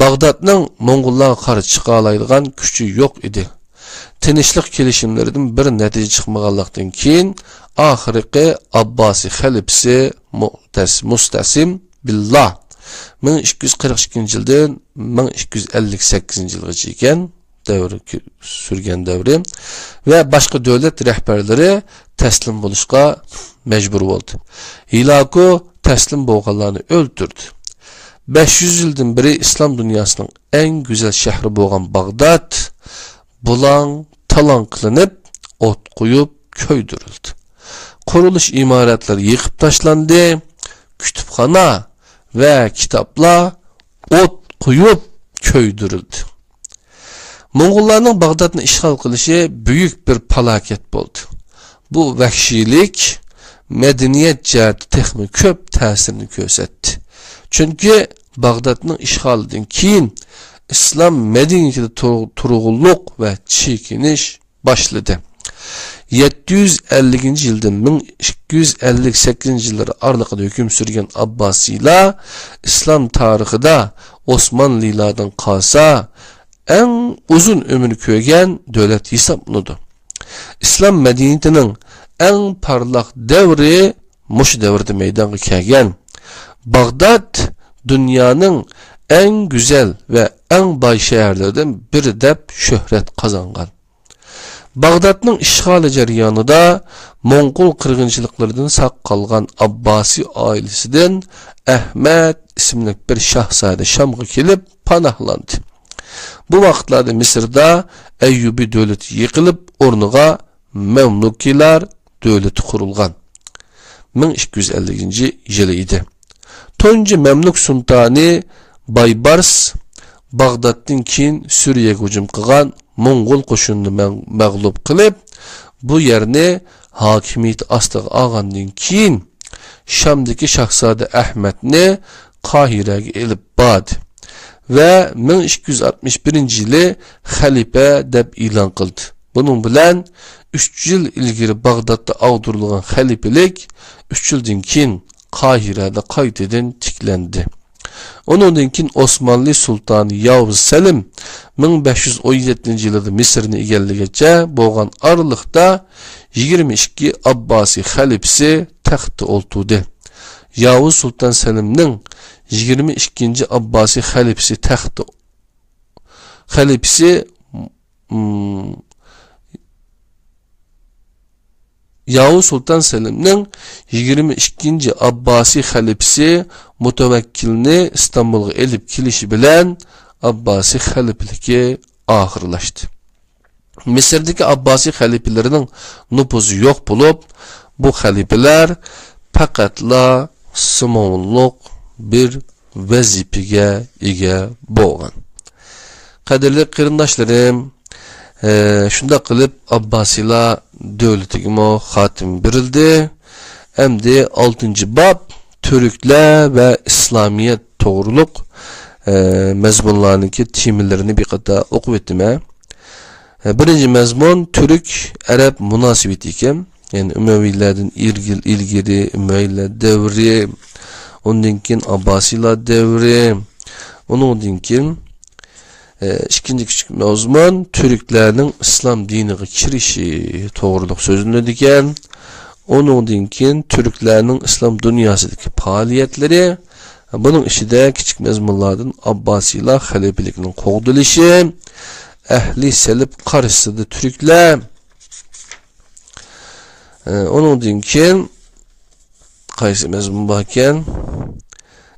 باغدادنىڭ موڭغۇللارغا قارشى چىقالايدىغان كۈچى يوق ئىدى. تىنچلىق كېلىشىملىرىدىن بىر نەتىجە چىقمىغانلىقتىن كېيىن، ئاخىرقى ئابباسىي خەلىپىسى مۇتەس-، مۇستەسىم بىللا مىڭ ئىككى يۈز قىرىق ئىككىنچى يىلدىن مىڭ ئىككى يۈز ئەللىك سەككىزىنچى يىلغىچە ئىكەن، دەۋرى كۆ-، سۈرگەن دەۋرى ۋە باشقا دۆلەت رەھبەرلىرى تەسلىم بولۇشقا مەجبۇر بولدى. ھىلاكۇ تەسلىم بولغانلارنى ئۆلتۈردى. بەش يۈز يىلدىن بېرى ئىسلام دۇنياسىنىڭ ئەڭ گۈزەل شەھىرى بولغان باغداد بۇلاڭ-تالاڭ قىلىنىپ، ئوت قويۇپ كۆيدۈرۈلدى. قۇرۇلۇش ئىمارەتلىرى يېقىپ تاشلاندى. كۇتۇپخانا ۋە كىتابلار ئوت قويۇپ كۆيدۈرۈلدى. موڭغۇللارنىڭ باغدادنى ئىشغال قىلىشى بۈيۈك بىر پالاكەت بولدى. بۇ ۋەھشىيلىك مەدەنىيەت جەھەتتە تېخىمۇ كۆپ تەسىرنى كۆرسەتتى. چۈنكى باغدادنىڭ ئىشغالىدىن كېيىن ئىسلام مەدەنىيىتىدە تۇر-، تۇرغۇنلۇق ۋە چېكىنىش باشلىدى. يەتتە يۈز ئەللىكىنچى يىلدىن مىڭ ئىككى يۈز ئەللىك سەككىزىنچى يىللار ئارىلىقىدا ھۆكۈم سۈرگەن ئابباسىيلار ئىسلام تارىخىدا ئوسمانلىلاردىن قالسا ئەڭ ئۇزۇن ئۆمۈر كۆرگەن دۆلەت ھېسابلىنىدۇ. ئىسلام مەدەنىيىتىنىڭ ئەڭ پارلاق دەۋرى مۇشۇ دەۋردە مەيدانغا كەلگەن. باغداد دۇنيانىڭ ئەڭ گۈزەل ۋە ئەڭ باي شەھەرلىرىدىن بىرى دەپ شۆھرەت قازانغان. باغدادنىڭ ئىشغالى جەريانىدا موڭغۇل قىرغىنچىلىقلىرىدىن ساق قالغان ئابباسىي ئائىلىسىدىن ئەھمەد ئىسىملىك بىر شاھزادە شامغا كېلىپ پاناھلاندى. بۇ ۋاقىتلاردا مىسىردا ئەييۇبىي دۆلىتى يىقىلىپ، ئورنىغا مەملۇكىيلار دۆلىتى قۇرۇلغان. مىڭ ئىككى يۈز ئەللىكىنچى يىلى ئىدى. تۇنجى مەملۇك سۇلتانى بايبارس باغدادتىن كېيىن سۈرىيەگە ھۇجۇم قىلغان موڭغۇل قوشۇنىنى مەغ-، مەغلۇپ قىلىپ، بۇ يەرنى ھاكىمىيىتى ئاستىغا ئالغاندىن كېيىن، شامدىكى شاھزادە ئەھمەدنى قاھىرەگە ئېلىپ باردى ۋە مىڭ ئىككى يۈز ئاتمىش بىرىنچى يىلى خەلىپە دەپ ئېلان قىلدى. بۇنىڭ بىلەن ئۈچ يىل ئىلگىرى باغدادتا ئاغدۇرۇلغان خەلىپىلىك ئۈچ يىلدىن كېيىن قاھىرەدە قايتىدىن تىكلەندى. ئۇنىڭدىن كېيىن ئوسمانلى سۇلتانى ياۋۇز سەلىم مىڭ بەش يۈز ئون يەتتىنچى يىلىدا مىسىرنى ئىگىلىگەنچە بولغان ئارىلىقتا يىگىرمە ئىككى ئابباسىي خەلىپىسى تەختتە ئولتۇردى. ياۋۇز سۇلتان سەلىمنىڭ يىگىرمە ئىككىنچى ئابباسىي خەلىپىسى تەختتە، خەلىپىسى، م، ياۋۇز سۇلتان سەلىمنىڭ يىگىرمە ئىككىنچى ئابباسىي خەلىپىسى مۇتەۋەككىلنى ئىستانبۇلغا ئېلىپ كېلىشى بىلەن ئابباسىي خەلىپىلىكى ئاخىرلاشتى. مىسىردىكى ئابباسىي خەلىپىلىرىنىڭ نوپۇزى يوق بولۇپ، بۇ خەلىپىلەر پەقەتلا سىمۋوللۇق بىر ۋەزىپىگە ئىگە بولغان. قەدىرلىك قېرىنداشلىرىم، ئە، شۇنداق قىلىپ ئابباسىيلار دۆلىتىگىمۇ خاتىمە بېرىلدى. ئەمدى ئالتىنچى باب، تۈركلەر ۋە ئىسلامىيەت توغرۇلۇق، ئە، مەزمۇنلارنىڭكى تېمىلىرىنى بىر قاتار ئوقۇپ ئۆتىمەن. ئە، بىرىنچى مەزمۇن تۈرك ئەرەب مۇناسىۋىتى ئىكەن. يەنى ئۈمەۋىيلەردىن ئىلگىل-، ئىلگىرى، ئۈمەۋىيلەر دەۋرى، ئۇندىن كېيىن ئابباسىيلار دەۋرى، ئۇنىڭدىن كېيىن، ئە، ئىككىنچى كىچىك مەزمۇن تۈركلەرنىڭ ئىسلام دىنىغا كىرىشى توغرۇلۇق سۆزلىنىدىكەن. ئۇنىڭدىن كېيىن تۈركلەرنىڭ ئىسلام دۇنياسىدىكى پائالىيەتلىرى، بۇنىڭ ئىچىدە كىچىك مەزمۇنلاردىن ئابباسىيلار خەلىپىلىكىنىڭ قوغدىلىشى، ئەھلى سەلىپ قارشىسىدا تۈركلەر، ئە، ئۇنىڭدىن كېيىن قايسى مەزمۇن باركەن؟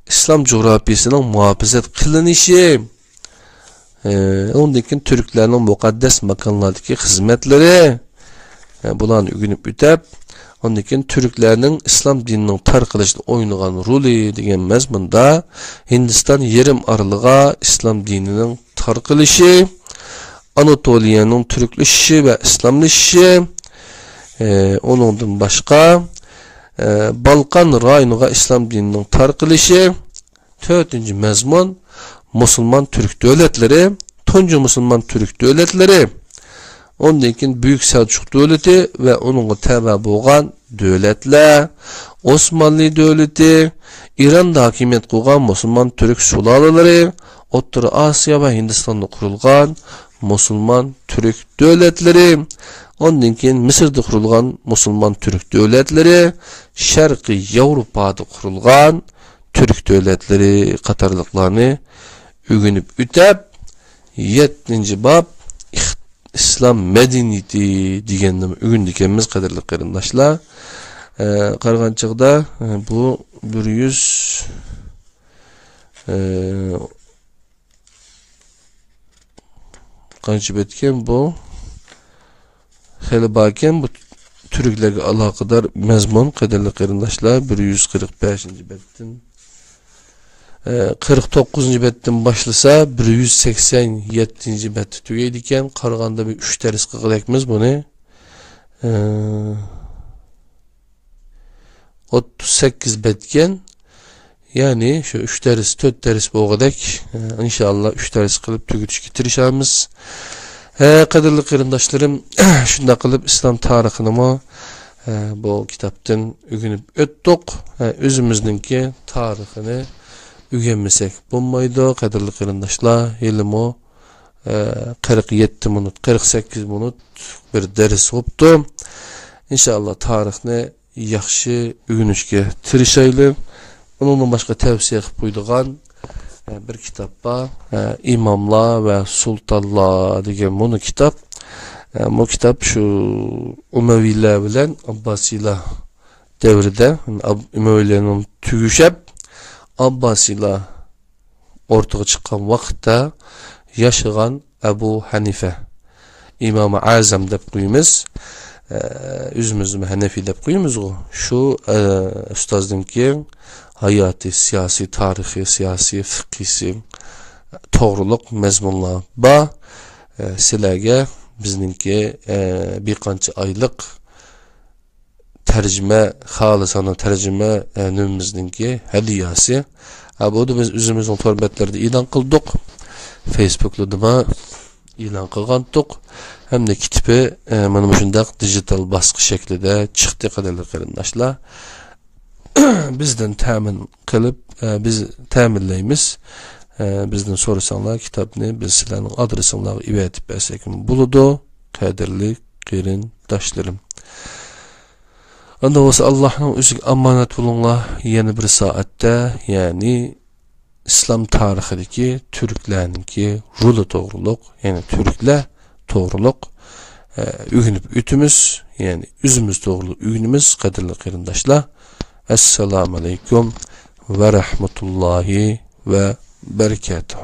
ئىسلام جۇغراپىيىسىنىڭ مۇھاپىزەت قىلىنىشى، ئە، ئۇنىڭدىن كېيىن تۈركلەرنىڭ مۇقەددەس ماكانلاردىكى خىزمەتلىرى، ئە، بۇلارنى ئۆگىنىپ ئۆتەپ، ئۇندىن كېيىن تۈركلەرنىڭ ئىسلام دىنىنىڭ تارقىلىشىدا ئوينىغان رولى دېگەن مەزمۇندا ھىندىستان يېرىم ئارىلىغا ئىسلام دىنىنىڭ تارقىلىشى، ئاناتولىيەنىڭ تۈركلىشىشى ۋە ئىسلاملىشىشى، ئە، ئۇنىڭدىن باشقا، ئە، بالقان رايونىغا ئىسلام دىنىنىڭ تارقىلىشى، تۆتىنچى مەزمۇن مۇسۇلمان تۈرك دۆلەتلىرى، تۇنجى مۇسۇلمان تۈرك دۆلەتلىرى، ئۇندىن كېيىن بۈيۈك سەلچۇق دۆلىتى ۋە ئۇنىڭغا تەۋە بولغان دۆلەتلەر، ئوسمانلى دۆلىتى، ئىراندا ھاكىمىيەت قىلغان مۇسۇلمان تۈرك سۇلالىلىرى، ئوتتۇرا ئاسىيا ۋە ھىندىستاندا قۇرۇلغان مۇسۇلمان تۈرك دۆلەتلىرى، ئاندىن كېيىن مىسىردا قۇرۇلغان مۇسۇلمان تۈرك دۆلەتلىرى، شەرقىي ياۋروپادا قۇرۇلغان تۈرك دۆلەتلىرى قاتارلىقلارنى ئۆگىنىپ ئۆتەپ، يەتتىنچى باب ئىخ-، ئىسلام مەدەنىيىتى دېگەننى ئۆگىنىدىكەنمىز، قەدىرلىك قېرىنداشلار. ئە، قارىغان چاغدا، ئە، بۇ بىر يۈز، ئە، قانچە بەتكەن بۇ؟ خېلى باركەن بۇ تۈركلەرگە ئالاقىدار مەزمۇن، قەدىرلىك قېرىنداشلار. بىر يۈز قىرىق بەشىنچى بەتتىن، ئە، قىرىق توققۇزىنچى بەتتىن باشلىسا، بىر يۈز سەكسەن يەتتىنچى بەتتە تۈگەيدىكەن. قارىغاندا بىر ئۈچ دەرس قىلغۇدەكمىز بۇنى. ئە، ئوتتۇز سەككىز بەتكەن. يەنى شۇ ئۈچ دەرس، تۆت دەرس بولغۇدەك، ئە، ئىنشائاللا ئۈچ دەرس قىلىپ تۈگىتىشكە تىرىشارمىز. ھە، قەدىرلىك قېرىنداشلىرىم، شۇنداق قىلىپ ئىسلام تارىخىنىمۇ، ئە، بۇ كىتابتىن ئۆگىنىپ ئۆتتۇق. ئە، ئۆزىمىزنىڭكى تارىخىنى ئۆگەنمىسەك بولمايدۇ، قەدىرلىك قېرىنداشلار. ھېلىمۇ، ئە، قىرىق يەتتە مىنۇت، قىرىق سەككىز مىنۇت بىر دەرس بوپتۇ. ئىنشائاللا تارىخنى ياخشى ئۆگىنىشكە تىرىشايلى. ئۇنىڭدىن باشقا تەۋسىيە قىلىپ قويىدىغان، ئە، بىر كىتاب بار. ئە، ئىماملار ۋە سۇلتانلار دېگەن مۇنۇ كىتاب. ئە، بۇ كىتاب شۇ ئۇمەۋىيلەر بىلەن ئابباسىيلار دەۋرىدە، ئاب-، ئۇمەۋىيلەرنىڭ تۈگىشەپ، ئابباسىيلار ئورتىغا چىققان ۋاقىتتا ياشىغان ئەبۇ ھەنىفە، ئىمامى ئەزەم دەپ قويىمىز. ئە، ئۆزىمىزمۇ ھەنەفىي دەپ قويىمىزغۇ. شۇ، ئە، ئۇستازنىڭكى ھاياتى، سىياسىي تارىخى، سىياسىي فىقھىسى، توغرۇلۇق مەزمۇنلار بار. ئە، سىلەرگە بىزنىڭكى، ئە، بىر قانچە ئايلىق تەرجىمە، خالىسانە تەرجىمە، ئە، نېمىمىزنىڭكى ھەدىيەسى. ئە، بۇنى بىز ئۆزىمىزنىڭ تور بەتلىرىدە ئېلان قىلدۇق. فېيسبۇكلىرىمۇ ئېلان قىلغانتۇق. ھەمدە كىتابى، ئە، مانا مۇشۇنداق دىجىتال باسقۇچ شەكلىدە چىقتى، قەدىرلىك قېرىنداشلار. بىزدىن تەمىن قىلىپ، ئە، بىز تەمىنلەيمىز. ئە، بىزدىن سورىساڭلار، كىتابنى بىز سىلەرنىڭ ئادرېسىڭلارغا ئېۋەتىپ بەرسەكمۇ بولىدۇ، قەدىرلىك قېرىنداشلىرىم. ئەمدى بولسا ئاللاھنىڭ ئۆزىگە ئامانەت بولۇڭلار. يەنە بىر سائەتتە، يەنى ئىسلام تارىخىدىكى تۈركلەرنىڭكى رولى توغرۇلۇق، يەنى تۈركلەر توغرۇلۇق، ئە، ئۆگىنىپ ئۆتىمىز، يەنى ئۆزىمىز توغرۇلۇق ئۆگىنىمىز، قەدىرلىك قېرىنداشلار. ئەسسالامۇ ئەلەيكۇم ۋە رەھمەتۇللاھى ۋە بەرىكاتۇھ.